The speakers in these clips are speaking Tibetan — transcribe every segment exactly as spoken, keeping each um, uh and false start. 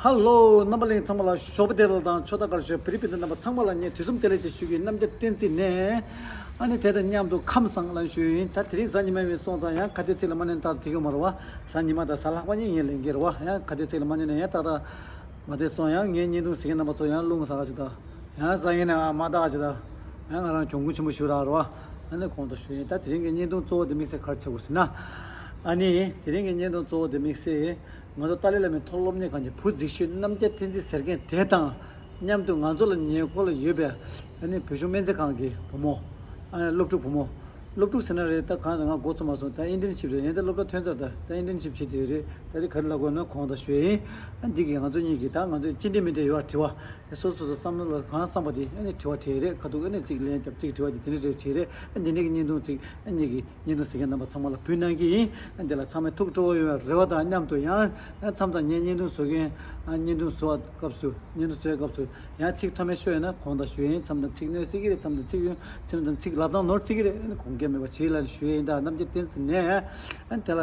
ཧ་ལོ། རྣམ་པ་ལྷན་རྒྱས་ཚང་མ་ལ་ཞོགས་པ་བདེ་ལེགས་དང་ཆོས་ཐག་གར་ཞོད། བེ་རི་བེ་ཏི་རྣམ་པ་ཚང་མ་ལ་ངས་དུས་གསུམ་བདེ་ལེགས་ཅེས་ཞུ་གི་ཡིན། རྣམ་རྒྱལ་བསྟན་འཛིན་ནས་ཨ་ནི་དེ་དང་མཉམ་དུ་ཁམས་བཟང་ལ་ཞུ་ཡིན། ད་དེ་རིང་གཟའ་ཉི་མ་ཡིན་སོང་ཙང་ཡང་ཁ་བརྡའི་ཚིག་ལ་མ་ཉན་ཏག་ཏག་དེ་གི་མ་རེད་བ། གཟའ་ཉི་མ་དང་གཟའ་ལྷག་པ་གཉིས་ངས་ལེན་གྱི་རེད་བ། ཡང་ཁ་བརྡའི་ཚིག་ལ་མ་ཉན་ན་ཡང་ཏག་ཏག་མ་བསྡད་སོང་། ཡང་ངའི་བརྙན་ཐུང་གཟིགས་མཁན་རྣམ་པ་ཚོ་ཡང་རླུང་ཟ་ག་ཅིག་དང་། ཡང་གཟའ་ངན་ནས་ཨ་མ་ཏག་ཅིག་དང་། ཡང་ང་རང་གྱོང་གུན་ཆེན་པོ་ཞུ་རག་རེད་བ། ཨ་ནི་གོང་དུ་ཞུ་ཡིན། ད་དེ་རིང་གི་བརྙན་ཐུང་གཙོ་བོ་དེ་དམིགས་བསལ་ག་རེ་བྱེད་དགོས་ཟེར་ན། ཨ་ནི་དེ་རིང་གི་བརྙན་ཐུང་གཙོ་བོ་དེ་དམིགས་བསལ། ང་ཚོ་ཏཱ་ལའི་བླ་མའི་མཐོ་སློབ་གློག་བརྙན་ཁང་གི་བུ་གཟིགས་ཤོས་རྣམ་རྒྱལ་བསྟན་འཛིན་ཟེར་མཁན་དེ་དང་མཉམ་དུ། ང་ཚོ་ལ་ཉེ་འཁོར་ལ་ཡོད་པའི་ཨ་ནི་བོད་གཞུང་སྨན་རྩིས་ཁང་གི་བུ་མོ། ཨ་ནི་སློབ་ཕྲུག་བུ་མོ། སློབ་ཕྲུག་ཟེར་ན་རེད། ད་གང་ང་མགོ་ཚོས་མ་སོང་། ད་ཨིན་ཊརན་ཤིབ་རེད། ཡིན་ད་སློབ་གྲྭ་ཐོན་ཚར། ད་ད་ཨིན་ཊརན་ཤིབ་བྱེད་དུས་རེད། ད་དེ་ག་རེ་ལབ་དགོས་ན་གོང་དུ་ཞུ་ཡིན། ཨ་འདི་གི་ང་ཚོ་གཉིས་ཀྱི་ད་ང་ཚོའི་ཅི་འདྲ་མི་འདྲ་ཡོད་པ་དྲི་བ། སོ་སོ་སོ་བསམ་བློ་ལ་གང་བསམ་པ་དེ་ཨ་ནི་དྲི་བ་དྲིས་རེད། ཁ་ཐུག་ཨ་ནི་གཅིག་ལན་བརྒྱབ་གཅིག་དྲི་བ་དེ་དེ་འདྲ་དྲིས་རེད། ཨ་འདི་འདྲ་གི་བརྙན་ཐུང་གཅིག་ཨ་གཉིས་ཀྱི་བརྙན་ཐུང་གཟིགས་མཁན་རྣམ་པ་ཚང་མ་ལ་ཕུལ་གནང་གི་ཡིན། ཨ་འདི་ལ་ཚང་མས་ཐུགས་སྤྲོ་བོ་ཡོད་པའི་རེ་བ་དང་མཉམ་དུ། ཡང་ཨ་མཚམས་མཚམས་ངའི་བརྙན་ཐུང་བཟོ་མཁན་ཨ་བརྙན་ཐུང་བཟོ་བའི་སྐབས་སུ། བརྙན་ཐུང་བཟོ་བའི་སྐབས་སུ་ཡང་ཚིག་མཐོ་དམན་ཤོར་ཡོད་ན་གོང་དུ་ཞུ་ཡིན། མཚམས་མཚམས་ཚིག་གནོད་སྲིད་ཀྱི་རེད། མཚམས་མཚམས་ཚིག་ཡོན། མཚམས་མཚམས་ཚིག་ལབ་སྟངས་ནོར་སྲིད་ཀྱི་རེད། ཨ་ནི་དགོངས་འགལ་མེད་པ་བྱེད་ལ་ཞུ་ཡིན། ད་རྣམ་རྒྱལ་བསྟན་འཛིན་ནས་ཨ་དེ་ལ་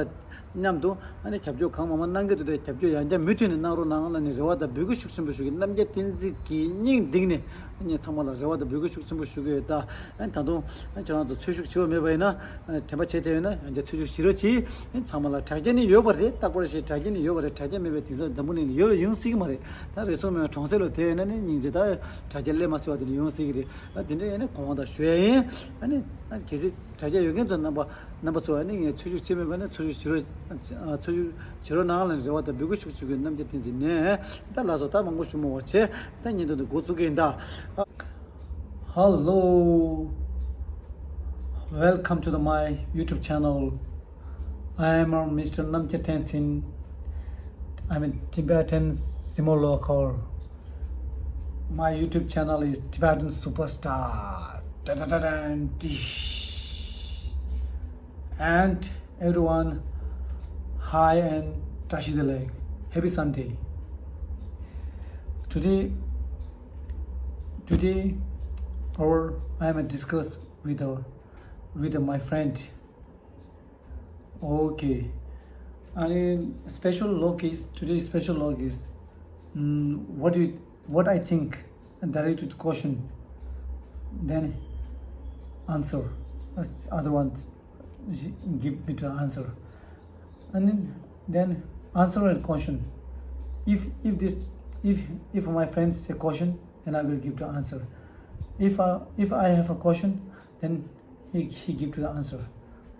མཉམ་དུ་ཨ་ནི་རྒྱབ་སྐྱོར་གང་མང་མང་གནང་གི་འདུག་དེ་རྒྱབ་སྐྱོར་ཡང་བསྐྱར་མུ་མཐུད་ནས་གནང་རོགས་གནང་ལ་ནི་རེ་བ་དང་འབོད་སྐུལ་ཤུགས་ཆེན་པོ་ཞུ་གི། རྣམ་རྒྱལ་བསྟན་འཛིན་གྱི་སྙིང་གཏིང་ནས་ངས་ཚང་མ་ལ་རེ་བ་དང་འབོད་སྐུལ་ཤུགས་ཆེན་པོ་ཞུ་གི་ཡོད། ད་ཨ་ད་དུང་ཨ་ཁྱོད་རང་ཚོ་ཚོད་ཤུགས་ཆེ་བ་མེད་པ་ཡིན་ན། ཨ་དྲན་པ་བྱེད་ཐུབ་ཡོད་ན་ཡང་བསྐྱར་ཚོད་ཤུགས་བྱེད་རོགས་གྱིས། ཨ་ཚང་མ་ལ་དྲ་རྒྱ་ནི་ཡོད་པ་རེད། རྟག་པར་ཞིག་དྲ་རྒྱ་ནི་ཡོད་པ་རེད། དྲ་རྒྱ་མེད་པའི་དེང་སང་འཛམ་བུ་གླིང་ལ་ཡོད་ལ་ཡོང་སྲིད་ཀྱི་མ་རེད། ད་རེ་ཟུང་མེད་པའི་གྲོང་གསེབ་ལ་དེ་ཡོད་ན་ནི་སྙིང་རྗེ། ད་དྲ་རྒྱ་སླེབས་མ་སྲིད་པ་དེ་ནི་ཡོང་སྲིད་ཀྱི་རེད། ཨ་དེ་འདྲ་ཡིན་ན་གོང་དང་ཞུ་ཡ་ཡིན། ཨ་ནི་ཨ་གལ་སྲིད་དྲ་རྒྱ་ཡོད་མཁན་ཚོ་རྣམ་པ་རྣམ་པ་ཚོ་ཨ་ནི་ངས་ཚོད་ཤུགས་ཆེ་མེད་པ་ནི་ཚོད་ཤུགས་བྱེད་རོགས། ཚོད་ཤུགས་བྱེད་རོགས་གནང་ལ་རེ་བ་དང་འབོད་སྐུལ་ཤུགས་ཆེ་གི། རྣམ་རྒྱལ་བསྟན་འཛིན་ནས། ད་ལགས་སོ། ད་མང་པོ་ཞུ་མ་བ་བྱས། ད་བརྙན་ཐུང་འདི་འགོ་བཙུགས་ཀྱི་ཡིན་ད། Hello, welcome to the, my YouTube channel. I am Mister Namkya Tenzin. I'm a Tibetan Simoloka. My YouTube channel is Tibetan Superstar. Da, da, da, da, dish. And everyone, hi and Tashi Delek. Happy Sunday. Today, today, our, I am a discuss with our, with my friend. Okay. And special log is, today's special log is, mm, what do you, what I think, and directed question, then answer. Other one give me to answer. And then, then answer a question. If, if this, if, if my friend say question, then I will give the answer. If I, if I have a question, then he, he give to the answer.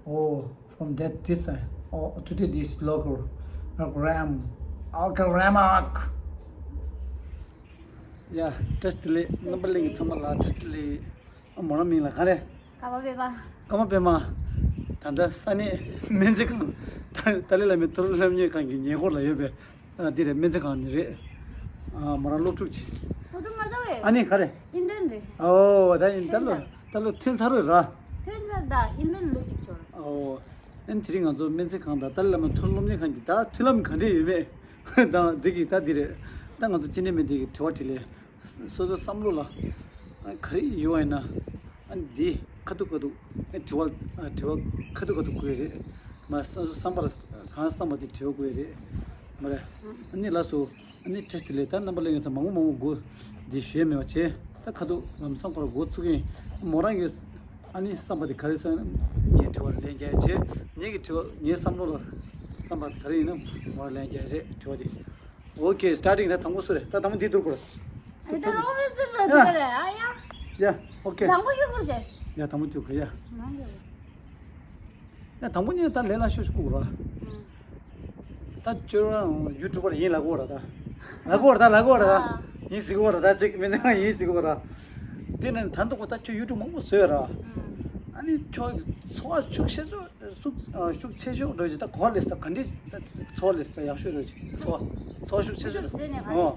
Oh, from that this side. Oh, today this local, uh, gram, algorithmic. ཡ། བཀྲ་ཤིས་བདེ་ལེགས། རྣམ་པ་ལྷན་རྒྱས་ཚང་མ་ལ་བཀྲ་ཤིས་བདེ་ལེགས། ཨ་མོ་རང་མིང་ལ་ག་རེ། ཀརྨ་པད་མ། ཀརྨ་པད་མ། ད་ལྟ་ས་གནས་སྨན་རྩིས་ཁང་། ད་ཏཱ་ལའི་བླ་མའི་མཐོ་སློབ་སློབ་གཉེར་ཁང་གི་ཉེ་འཁོར་ལ་ཡོད་པའི། ཨ་འདི་རེད། སྨན་རྩིས་ཁང་ནི་རེད། ཨ་མོ་རང་སློབ་ཕྲུག་ཅིག་སློབ་ཕྲུག་མ་རེད་ད། ཨ་ནི་ག་རེ། ཨིན་ཊརན་རེད། ཨོ་ད་ཨིན་ད་ལོ་ད་ལོ་ཐོན་ཚར་རེད་ར། ཐོན་ཚར་ད། ཨིན་ཊརན་ལོ་གཅིག་ཆོར། ཨོ། ཨ་ནི་དེ་རིང་ང་ཚོ་སྨན་རྩིས་ཁང་དང་ཏཱ་ལའི་བླ་མའི་མཐོ་སློབ་གཉེར་ཁང་གི་ད་མཐུན་ལམ་ག་འདྲས་ཡོད་མེད་དང་། འདི་གི་ད་འདི་རེད། ད་ང་ཚོ་ཅི་འདྲས་མི་འདྲས་ཀྱི་དྲི་བ་དྲིས་ལན། སོ་སོའི་བསམ་བློ་ལ་ཨ་ག་རེ་ཡོད་པ་ཡིན་ན། ཨ་འདི་ཁ་ཐུག་ཁ་ཐུག་ཨ་དྲི་བ་ཨ་དྲི་བ་ཁ་ཐུག་ཁ་ཐུག་དགོས་རེད། མ་སོ་སོའི་བསམ་པ་ལ་གང་བསམ་པ་དེ་དྲི་བ་དགོས་རེད། མ་རེད། ཨ་ནི་ལགས་སོ། ཨ་ནི་བཀྲ་ཤིས་བདེ་ལེགས། ད་རྣམ་པ་ལྷན་རྒྱས་ཚོ་མང་པོ་མང་པོ་འགོ་འདི་ཞུ་ཡ་མེད་པ་བྱས། ད་ཁ་ཐུག་ལམ་སང་ཁོ་ར་འགོ་བཙུགས་ཡིན། མོ་རང་གི་ཨ་ནི་བསམ་པ་དེ་ག་རེ་ཟེར་ན་ངས་དྲི་བ་ལན་རྒྱག་ཡ་བྱས། ངེད་ཀྱི་དྲི་བ་ངའི་བསམ་བློ་ལ་བསམ་པ་ག་རེ་ཡིན་ན་མོ་ར་ལན་རྒྱག་ཡ་རེད། དྲི་བ་དེ། Okay, starting. ད་དང་པོ་སུ་རེད། ད་དང་པོ་འདི་བསྡུར་དགོས་རེད། ཨ་ད་རོགས་ཟེར་རོ་དེ་རེད། ཨ་ཡ། ཡ། Okay. དང་པོ་ཡོད་དགོས་རེད། ཡ་དང་པོ་བསྡུར་དགོས་ཡ། ཡ་དང་པོ་ཉིད་ད་ལས་སླ་ཤོས་ཤིག་དགོས་ར། ད་ཁྱོད་རང་ཡུ་ཊུབ་པར་ཡིན་ལབ་དགོས་ར་ད། ལབ་དགོས་ར་ད། ལབ་དགོས་ར་ད། ཡིན་ཟེར་དགོས་ར་ད། ཅིག་མི་ཚང་ཡིན་ཟེར་དགོས་ར། དེ་ནས་ད་འདུག་གོ་ད་ཁྱོད་ཡུ་ཊུབ་མང་པོ་བཟོས་ར། ཨ་ནི་ཁྱོད་ཚོར་བ་ཤུགས་ཆེ་ཤོས་ཤུགས་ཤུགས་ཆེ་ཤོས་འགྲོ་ཅིག་ད་གོ་ལེས་ད་ག་འདྲས་ད་ཚོར་བ་ལེས་ད་ཡག་ཤོས་འགྲོ་ཅིག་ཚོར་བ་ཚོར་བ་ཤུགས་ཆེ་ཤོས། ཨོ།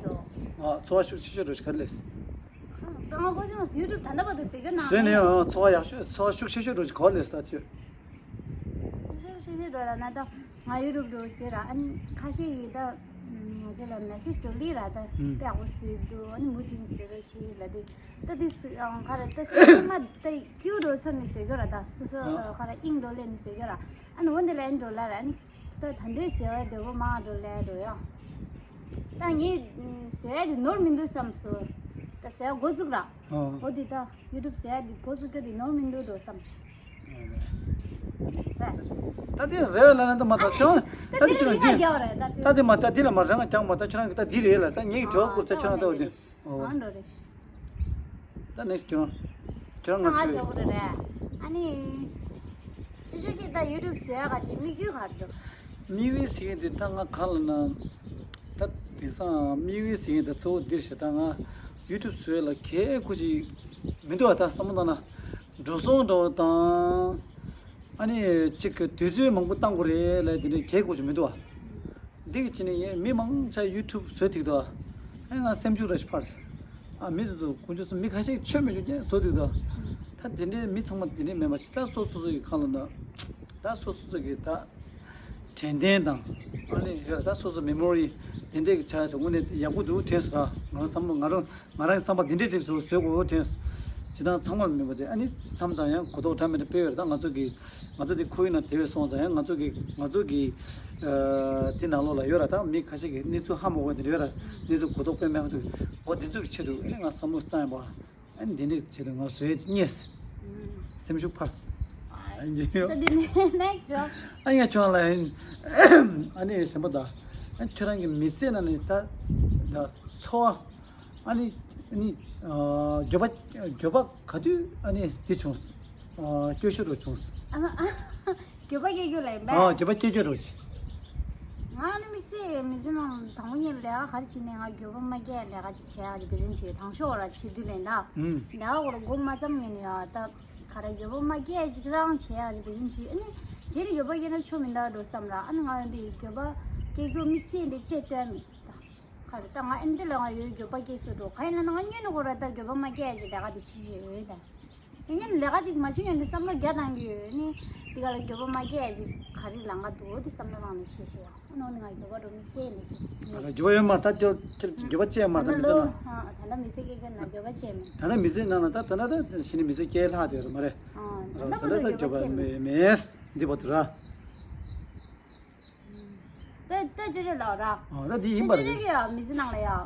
ཨོ་ཚོར་བ་ཤུགས་ཆེ་ཤོས་འགྲོ་ཅིག་ག་ལེས། ད་ང་ཀོ་ཅི་མ་ཡུ་ཊུབ་ད་ལྟ་བར་དུ་ཟེར་གི་ན་བཟོས་ནས། ཨོ་ཚོར་བ་ཡག་ཤོས་ཚོར་བ་ཤུགས་ཆེ་ཤོས་འགྲོ་ཅིག་གོ་ལེས་ད་ཁྱོད། ཤེས་ཤེས་འགྲོ་ལ་ན་ད་ང་ཡུ་ཊུབ་འགྲོ་ཟེར་ར། ཨ་ནི་ཁ་ཤས་ཡིས་ད་ང་ཚོ་ལ་མེ་སེཇ་འགྲོ་ལི་ར་ད་ཨུམ། དཔེ་ཡག་པོ་ཟེར་འདུག་ཨ་ནི་མུ་མཐུད་ཟེར་རོ་ཞིག་ལ་དེ་ད་དེ་ཟེར་ཨང་ཁ་ར་ད་སོ་སོ་མ་ད་ཀྱུ་འགྲོ་ཚོར་ནི་ཟེར་གི་ར། ད་སོ་སོ་ཨ་ཁ་ར་ཨིང་འགྲོ་ལེ་ནི་ཟེར་གི་ར། ཨ་ནི་འོ་འདི་ལ་ཨིན་འགྲོ་ལ་ར། ཨ་ནི་ད་ད་འདོད་ཟེར་བ་དེ་བོ་མ་འགྲོ་ལེ་འགྲོ་ཡ། ད་ངས་བཟོ་ཡ་དེ་ནོར་མི་འདུག་བསམ་སོང་། ད་བཟོ་ཡ་འགོ་བཙུགས་ར། ཨོ། འོ་དེ་ད་ཡུ་ཊུབ་བཟོ་ཡ་དེ་འགོ་བཙུགས་རྒྱུ་དེ་ནོར་མི་འདུག་འགྲོ་བསམ་སོང་། རེད། ད་དེ་རེད་ལ་ན་ད་མ་ད་ཁྱོད་ད་ད་དེ་དེ་ཁྱོད་རང་རྒྱག་རྒྱག་རེད་ད་ད་དེ་མ་ད་དེ་ལ་མ་རང་རྒྱག་མ་ད་ཁྱོད་རང་གི་ད་དེ་རེད་ལ་ད་ངེད་ཀྱི་དྲི་བ་བསྐུར་ད་ཁྱོད་རང་ད་འོ་དེ། ཨོ། ཨང་འགྲོ་རེད། ད་ནེགསི་ཊི་ཁྱོད་རང་ཁྱོད་རང་ང་ང་ཆོག་གི་རེད། ཨ་ནི། ཆུ་ཆུ་གིས་ད་ཡུ་ཊུབ་བཟོ་ཡ་ག་ཅིག་དམིགས་ཡུལ་ག་རེ་འདུག་དམིགས་ཡུལ་ཟེར་གྱི་འདི་ད་ང་ག་ལ་ན། ད་དེང་སང་དམིགས་ཡུལ་ཟེར་གྱི་འདི་གཙོ་བོ་འདིར་བྱས་ད་ང་ཡུ་ཊུབ་བཟོ་ཡ་ལ་གལ་ཁུ་ཅིག་མི་འདུག་བ་ད་བསམ་བློ་བཏང་ན། འགྲོ་སོང་འདྲ་བོ་དང་། ཨ་ནི་གཅིག་གི་དུས་ཚོད་མང་པོ་བཏང་དགོས་རེད་ལབ་དེ་འདྲའི་གལ་ཁུ་ཅིག་མི་འདུག་བ། འདི་གི་ཕྱི་ནས་ཡིན་མི་མང་ཆ་ཡུ་ཊུབ་བཟོས་ཐིག་ཏུ་ཨ་ང་སེམས་ཤུགས་ར་ཞིག་འཕར། ཨ་མི་དེ་ཚོ་དཀོན་མཆོག་གསུམ་མི་ཁ་ཤས་ཆོས་མི་ཆོས་ཀྱང་བཟོ་ཐིག་ཏུ་ད་དེ་འདྲའི་མི་ཚང་མ་དེ་འདྲའི་མེད་པ་ཞིག་ད་སོ་སོ་སོ་ཡི་ཁ་ལ་ན་ད་སོ་སོ་སོ་གི་ད་དྲན་རྟེན་དང་ཨ་ནི་ཡོད་ད་སོ་སོ་མེ་མོ་རི་དེ་འདྲའི་གི་ཆ་ཞིག་དངོས་གནས་ཡག་པོ་འདུག་དྲན་སོང་ར་ང་རང་བསམ་བློ་ང་རང་། ང་རང་བསམ་པ་འདི་འདྲའི་གྲས་སུ་བཟོས་དགོས་དྲན། ཇི་ལྟར་ཚང་མར་མིན་པ་དེ་ཨ་ནི་མཚམས་མཚམས་ཡང་གོ་རྟོགས་འདྲ་མི་འདྲ་སྤེལ་ཡོད་རེད་ད་ང་ཚོ་གི་ང་ཚོ་འདི་ཁོར་ཡུག་ནང་དེ་བས་སོང་ཙང་ཡང་ང་ཚོ་གི་ང་ཚོ་གི་དེ་ནང་ལོགས་ལ་ཡོད་ར་ད་མི་ཁ་ཤས་ཀྱི་གནས་ཚུལ་ཧ་མ་གོ་བ་དེ་འདྲ་ཡོད་ར་གནས་ཚུལ་གོ་རྟོགས་སྤེལ་མེད་པ་འདུག་འོ་འདི་ཚོ་གི་ཆེད་དུ་ཨ་ནི་ང་བསམ་བློ་བཏང་ཡོད་པ་ཨ་ནི་འདི་འདྲའི་ཆེད་དུ་ང་བཟོས་རྙེད་སེམས་ཤུགས་འཕར་ཨ་ཡིན་ཡོད་ད་འདི་ནས་ནས་འཇོག་ཨ་ཡ་ཁྱོད་ལ་ཨ་ནི་གཞན་པ་ད་ཨ་ཁྱོད་རང་གི་མི་ཚེ་ནང་ནས་ད་ད་འཚོ་བ། ཨ་ནི་ཨ་ནི་ཨ་འགྱོད་པ་འགྱོད་པ་ག་དུས་ཨ་ནི་འདི་བྱུང་སོང་། ཨ་སྐྱོ་ཤོས་རུ་བྱུང་སོང་། ཨ་ཨ་འགྱོད་པ་སྐྱེ་རྒྱུ་ལས་པས། ཨ་འགྱོད་པ་སྐྱེ་རྒྱུ་རུ་བྱས། ང་ནི་དམིགས་བསལ་མི་ཚེ་ནང་དང་པོ་ཉིད་ལས་ཀ་ག་རེ་བྱས་ནས་ང་འགྱོད་པ་མ་སྐྱེ་ལས་ཀ་ཅིག་བྱས་ཡག་ཅིག་འབད་བརྩོན་བྱས་དང་ཤོག་ར་བྱེད་དུས་ལས་ད། ཨུམ། ལས་ཀ་སྐོར་འགོ་མ་བརྩམས་ངེས་ནས་ཡ་ད་ག་རེ་འགྱོད་པ་མ་སྐྱེ་ཅིག་རང་བྱས་ཡག་ཅིག་འབད་བརྩོན་བྱས་ཨ་ནི་རྗེས་ནས་འགྱོད་པ་སྐྱེ་ན་ཆོ་མི་འདུག་འགྲོ་བསམ་ར་ཨ་ནི་ང་ཡོང་དུས་འགྱོད་པ་སྐྱེ་རྒྱུ་དམིགས་བསལ་འདི་ཅེས་བཏོན་མེད་ད། ག་རེ་ད་ང་ཨེ་འདྲ་ལ་ང་ཡོད་འགྱོད་པ་སྐྱེ་སྲོལ་འགྲོ་ག་ཡིན་ན་ང་སྔོན་ནས་ཁོ་ར་ད་འགྱོད་པ་མ་སྐྱེ་ཡ་ཅིག་ལས་ཀ་དེ་བྱེད་བཞིན་ཡོད་ད། ཡིན་ན་ལས་ཀ་ཅིག་མ་བྱུང་ཡོད་ནི་བསམ་བློ་རྒྱ་བཏང་གི་ཡོད་ནི་དེ་ག་ལ་འགྱོད་པ་མ་སྐྱེ་ཡ་ཅིག་ག་རེ་ལང་ག་འདུག་འོ་དེ་བསམ་བློ་བཏང་ནས་བྱེད་བཞིན་ཡོད་ཨ་ནོ་ནི་ང་འགྱོད་པ་འགྲོ་མི་ཚེ་ནས་བྱེད་བཞིན་ཡོད། འགྱོད་པ་ཡོད་མ་རེད་ད་འགྱོད་འགྱོད་པ་སྐྱེ་ཡ་མ་རེད་ད་མི་ཚེ་ནང་ད་ལྟ་མི་ཚེ་སྐྱེ་མཁན་ན་འགྱོད་པ་སྐྱེ་མེད། ད་ལྟ་མི་ཚེ་ནང་ལ་ད་ད་ལྟ་ད་གཞི་ནས་མི་ཚེ་སྐྱེ་ལྷག་དེ་རེད་མ་རེད། ད་ལྟ་ད་ལྟ་འགྱོད་པ་མེད་མེད་འདི་བ་དུ་ར། ད་ལྟ་ཅི་རེད་ལགས་ར། ཨ་ད་འདི་ཡིན་པ་རེད། ཅི་རེད་ཡ་མི་ཚེ་ནང་ལ་ཡ། ཨ་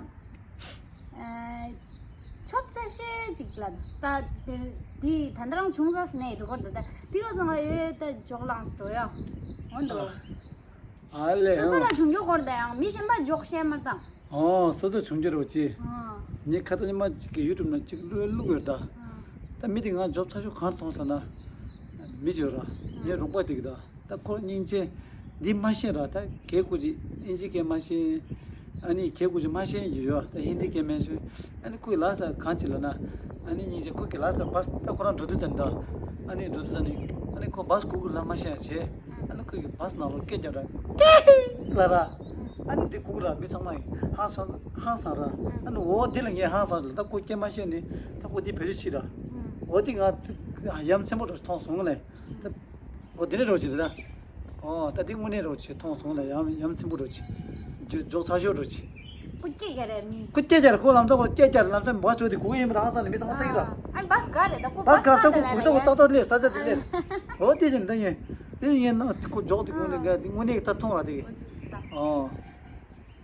ཆོབ་ཚ་ཤོས་ཅིག་ལ་ད་འདི་འདི་ད་ལྟ་རང་བྱུང་ས་སུ་ནས་འགྲོ་གར་འདུག་ད་འདི་ག་ཚང་ལ་ཡོད་ད་འཇོག་ལངས་སུ་འགྲོ་ཡ། འོན་ཏོ། ཨ་ལེ། སོ་སོ་ལ་བྱུང་རྒྱུ་སྐོར་དང་ཡང་མི་གཞན་པ་འཇོག་ཤེས་མ་དང་། ཨོ་སོ་སོ་བྱུང་རྒྱུ་རོ་ཅི། ཨ་ངས་ཁ་ཚ་ཉི་མ་གཅིག་གི་ཡུ་ཊུབ་ནང་གཅིག་བླུག་བླུག་ཡོད་ད། ཨ་ད་མི་དེ་ང་འཇོབ་ཚ་ཤོས་གང་མཐོང་ས་ན། མི་ཅིག་ཡོད་ར། ངའི་རོགས་པ་དེ་གི་ད། ད་ཁོ་སྙིང་རྗེ། འདི་མ་ཤེས་ར་ད་གལ་ཁུ་ཅི་ཨིན་ཇི་སྐད་མ་ཤེས། ཨ་ནི་གལ་ཁུ་ཅི་མ་ཤེས་ཡོད་ཡོད་ད་ཧིན་དི་སྐད་མ་ཤེས། ཨ་ནི་ཁོའི་ལ་ས་གང་ཅི་ལ་ན། ཨ་ནི་སྙིང་རྗེ་ཁོ་གི་ལ་ས་བ་ད་ཁོ་རང་འགྲོ་དུས་ཙམ་ད། ཨ་ནི་འགྲོ་དུས་ཙམ་ནི། ཨ་ནི་ཁོ་བ་སྒུག་གི་ལ་མ་ཤེས་བྱས། ཨ་ནི་ཁོ་གི་བ་ནང་ལོགས་སྐད་རྒྱབ་ར། ལ་ར། ཨ་ནི་འདི་སྒུག་ར་མི་ཚང་མ་ཡིན་ཧང་སང་ཧང་སང་ར། ཨ་ནི་འོ་འདི་ལ་ངས་ཧང་སང་ལ་ད་ཁོ་སྐད་མ་ཤེས་ནི། ད་ཁོ་འདི་བེད་སྤྱོད་བྱེད་ར། འོ་འདི་ང་ཡ་མཚན་པོ་ར་མཐོང་སོང་ལས། ད། འོ་དེ་ནས་རོགས་བྱེད་དེ་ད། ཨོ་ད་དེ་དངོས་གནས་རོགས་བྱེད་མཐོང་སོང་ལ་ཡ་ཡ་མཚན་པོ་རོགས་བྱེད། འཇོག་འཇོག་ཚ་ཤོས་རོགས་བྱེད། ཁོ་སྐད་རྒྱག་རེད་མི། ཁོ་སྐད་རྒྱག་རེད་ཁོ་ལམ་སང་ཁོ་སྐད་རྒྱག་རེད་ལམ་སང་བ་ཤོ་དེ་གོ་ཡིན་མི་རང་སང་ནས་མི་ཚང་མ་ལྟ་གི་ར། ཨ་བས་ག་རེད་ད་ཁོ་བས་ག་ད་ཁོ་གོ་ས་ཁོ་ཏག་ཏག་ལས་ས་ཆ་དེ་ལས། འོ་དེ་བཞིན་ད་ཡིན། དེ་ཡིན་ན་ཁོ་འཇོག་དེ་དངོས་གནས་འགའ་དེ་དངོས་གནས་ད་མཐོང་ར་དེ་གི། ཨོ།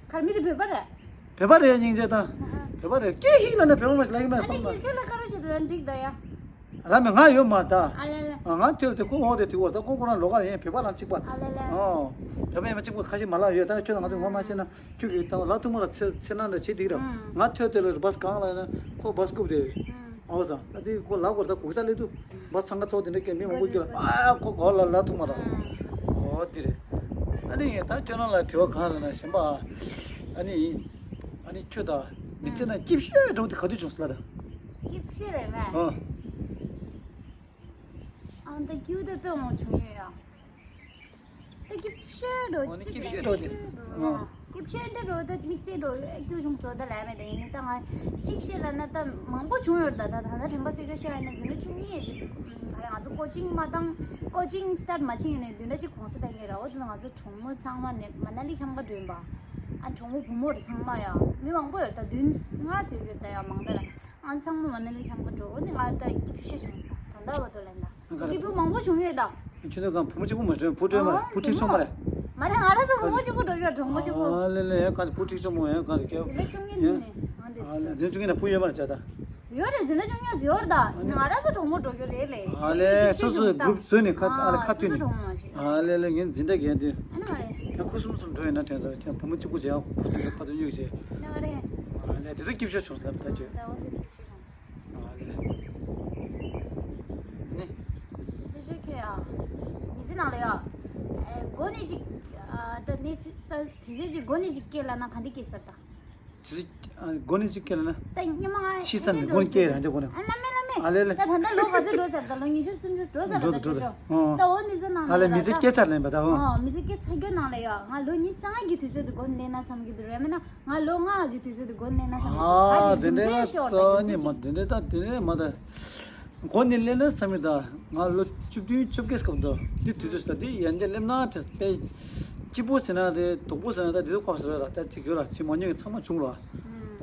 གར་མི་དེ་བོད་པ་རེད། བོད་པ་རེད་སྙིང་རྗེ་དང་། བོད་པ་རེད་སྐད་ཤིག་ལ་ནི་བོད་པ་མ་ཞིག་ལ་ཡིན་མ་སོང་ན། ཁྱོད་ལ་དཀར་བ་ཞིག་ལ་འགྲིག་ད་ཡ། ར་མེ་ང་ཡོད་མ་ད། ཨ་ལེ་ལེ། ང་ཐོས་ཏེ་ཁོ་འོ་དེ་དེ་འོ་ད་ཁོ་ཁོ་རང་ལོ་ག་ཡིན་བོད་པ་རང་གཅིག་པ། ཨ་ལེ་ལེ། ཨོ། བོད་པ་ཡིན་མ་གཅིག་པ་ཁ་ཤས་མ་ལག་ཡོད་ད་ཁྱོད་ང་ཚོ་ངོ་མ་ཤེས་ན་ཁྱོད་ཀྱི་ད་ལ་ཐུག་མ་ལ་ཚེ་ཚེ་ན་འདྲ་བྱེད་དེ་ར། ང་ཐོས་ཏེ་ལ་བས་གང་ལ་ཡིན་ན་ཁོ་བས་སྐུབ་དེ། ཨོ་ས་ད་དེ་ཁོ་ལ་གོ་ད་གུག་ས་ལེ་དུ། བ་ཚང་ཁ་ཚོགས་དེ་འདྲ་སྐད་མི་མང་པོ་སྐྱོ་ལ་ཨ་ཁོ་གོ་ལ་ལ་ཐུག་མ་ར། ཨོ་དེ་རེད། ཨ་ནི་ངས་ད་ཁྱོད་རང་ལ་དྲི་བ་གང་ལ་ན་གཞན་པ། ཨ་ནི། ཨ་ནི་ཁྱོད་ད་མི་ཚེ་ན་སྐྱིད་ཤོས་འགྲོ་དེ་ག་དུས་བྱུང་སོང་ལ་ད། སྐྱིད་ཤོས་རེད་མེད། ཨ། ཨང་ད་སྐྱིད་དེ་དཔེ་མང་བྱུང་ཡོད་ཡ། ད་སྐྱིད་ཤོས་འགྲོ་ཨོ་ནི་གཅིག་སྐྱིད་ཤོས་འགྲོ་དེ། ཨ། སྐྱིད་ཤོས་འདྲ་འགྲོ་ད་དམིགས་བསལ་འགྲོ་ཨེ་སྐྱིད་བྱུང་འགྲོ་ད་ལས་མེད་ད་ཡིན་ནི་ད་ང་གཅིག་བཤད་ལ་ན་ད་མང་པོ་བྱུང་ཡོད་ད་ད་ད་ད་དྲན་པ་གསོས་སྐྱོ་ཤོས་ཡིན་ན་འཛིན་གྲྭ་བཅུ་གཉིས་ཅིག་ག་རེ་ང་ཚོ་ཀོ་ཅིང་མ་བཏང་ཀོ་ཅིང་སི་ཊར་མ་ཕྱིན་ཡོད་ནས་བདུན་ཕྲག་གཅིག་གུང་སེང་ད་ཡིན་ར་འོ་ད་ང་ཚོ་གྲོགས་མོ་ཚང་མ་ནས་མ་ན་ལི་ཁམས་ཁ་འགྲོ་ཡིན་པ། ཨ་གྲོགས་མོ་བུ་མོ་རེ་ཚང་མ་ཡ་མི་མང་པོ་ཡོད་ད་བདུན་ལྔ་ཟེར་ཡོད་ད་ཡ་མང་ད་ལ། ཨ་ཚང་མ་མ་ན་ལི་ཁམས་ཁ་འགྲོ་འོ་ནི་ང་ད་སྐྱིད་ཤོས་བྱུང་ས་ད་ད་བ་དོ་ལན་ད་སྐྱིད་པོ་མང་པོ་བྱུང་ཡོད་ད། ཁྱོད་ཚོ་གང་བུ་མོ་གཅིག་པུ་མ་བྱུང་བུ་སྤྲོད་མ་རེད་བུ་ཁྲིད་སོང་མ་རེད། མ་རེད། ང་རང་ཚོ་བུ་མོ་གཅིག་པུ་འགྲོ་གི་ཡོད། གྲོགས་མོ་གཅིག་པུ། ཨ་ལེ་ལེ། ཡང་ག་རེ། བུ་ཁྲིག་ཆུང་མོ་ཡང་ག་རེ་སྐྱོ། འཛིན་གྲྭ་བཅུ་གཉིས་ནས་ནི་ང་འདི། ཨ་ལེ། འཛིན་གྲྭ་བཅུ་གཉིས་ནས་བུ་ཡོད་མ་རེད་ཅག་ད། ཡོད་རེད། འཛིན་གྲྭ་བཅུ་གཉིས་ཡོད་རེད་ད། ཡིན་ན་ང་རང་ཚོ་གྲོགས་མོ་འགྲོ་གི་རེད་ལེ། ཨ་ལེ། སོ་སོའི་གུ་རུབ་བཟོས་ནས་ཁ། ཨ་ལེ། ཁ་མཐུན་ནས། ཨ་ལེ་ལེ། ངའི་འཛིན་གྲྭ་རྒན་དེ། ཨ་ནི་མ་རེད། ཁྱེད་ཁུ་སུམ་སུམ་འགྲོ་ཡིན་ན་དྲན་ཚར། ཁྱེད་བུ་མོ་གཅིག་པུ་བྱས་ཡང་བུ་ཚོ་ཁ་ཐུག་སྨྱུག་བྱས། ཨ་ནི་མ་རེད། ཨ་ལེ། དེ་ཚོ་སྐྱིད་ཤོས་བྱུང་ཟེར་ད་ཁྱོད། ད་འོ་འདི་ལས་ཤེས་བྱུང་། ཨ་ལེ། ནི། དེ་ཆོས་ཆོས་ཁྱོད་ཡ། མི་ཚེ་ནང་ལ་ཡ། ཨེ། མགོ་ནས་ཅིག་ཨ། ད་ནི་ཚི་ས་དེ་ཚོད་ཅིག་མགོ་ནས་ཅིག་སྐྱེས་ལ་ན་ག་འདི་སྐྱེས་ཟེར་ད། དེ་ཚོད། ཨ། མགོ་ནས་ཅིག་སྐྱེས་ལ་ན། ད་སྔོན་མ་ང་ཤི་ས་ནས་མགོ་ནས་སྐྱེས་རང་ཅག་མགོ་ནས། ཨ། བླ་མེད་བླ་མེད། ཨ་ལེ་ལེ། ད་ད་ལྟ་ལོ་ག་ཚོད་འགྲོ་ཚར། ད་ལོ་ཉི་ཤུ་སུམ་ཅུ་འགྲོ་ཚར་ལ། འགྲོ་ད་ཚར་འགྲོ་ཚར། ཆོས་ཆོས། ཨོ། ད་འོ་འདི་ཚོ་ནང་ཨ་ལེ། ལ་མི་ཚེ་ད་སྐྱེལ་ཚར་ལེན་པ་ད། ཨོ། ཨོ། མི་ཚེ་སྐྱེལ་ཚར་རྒྱུ་ནང་ལ་ཡ། ང་ལོ་ཉི་ཤུ་རྩ་ལྔ་གི་དུས་ཚོད་དུ་མགོ་ནས་ན་བསམ་གྱི་འདུག་རེད། མིན་ན། ང་ལོ་ལྔ་གི་དུས་ཚོད་དུ་མགོ་ནས་ན་བསམ་གྱི་འདུག་ད་ཅིག་རྒྱུ་མཚན་ཤོར་ད། རྒྱུ་མཚན་ཅིག་དེ་འདྲ་ད་དེ་འདྲ་མ་ད། མགོ་ནས་སླེབས་ན་བསམ་གྱི་ད། ང་ལོ་བཅུ་བདུན་བཅོ་བརྒྱད་སྐབས་དུ་འདི་དུས་ཚོད་ད། འདི་ཡན་ཆད་སླེབས་ན་དེ་དཔེ་སྐྱིད་པོ་ཟེར་ན་རེད། སྡུག་པོ་ཟེར་ན་ད། འདི་ཚོ་ཁོབ་ཟེར་ལ་ད་ཅིག་ཡོད་ར། ཅིག་མ་ཉོས་ཚང་མ་བྱུང་ར།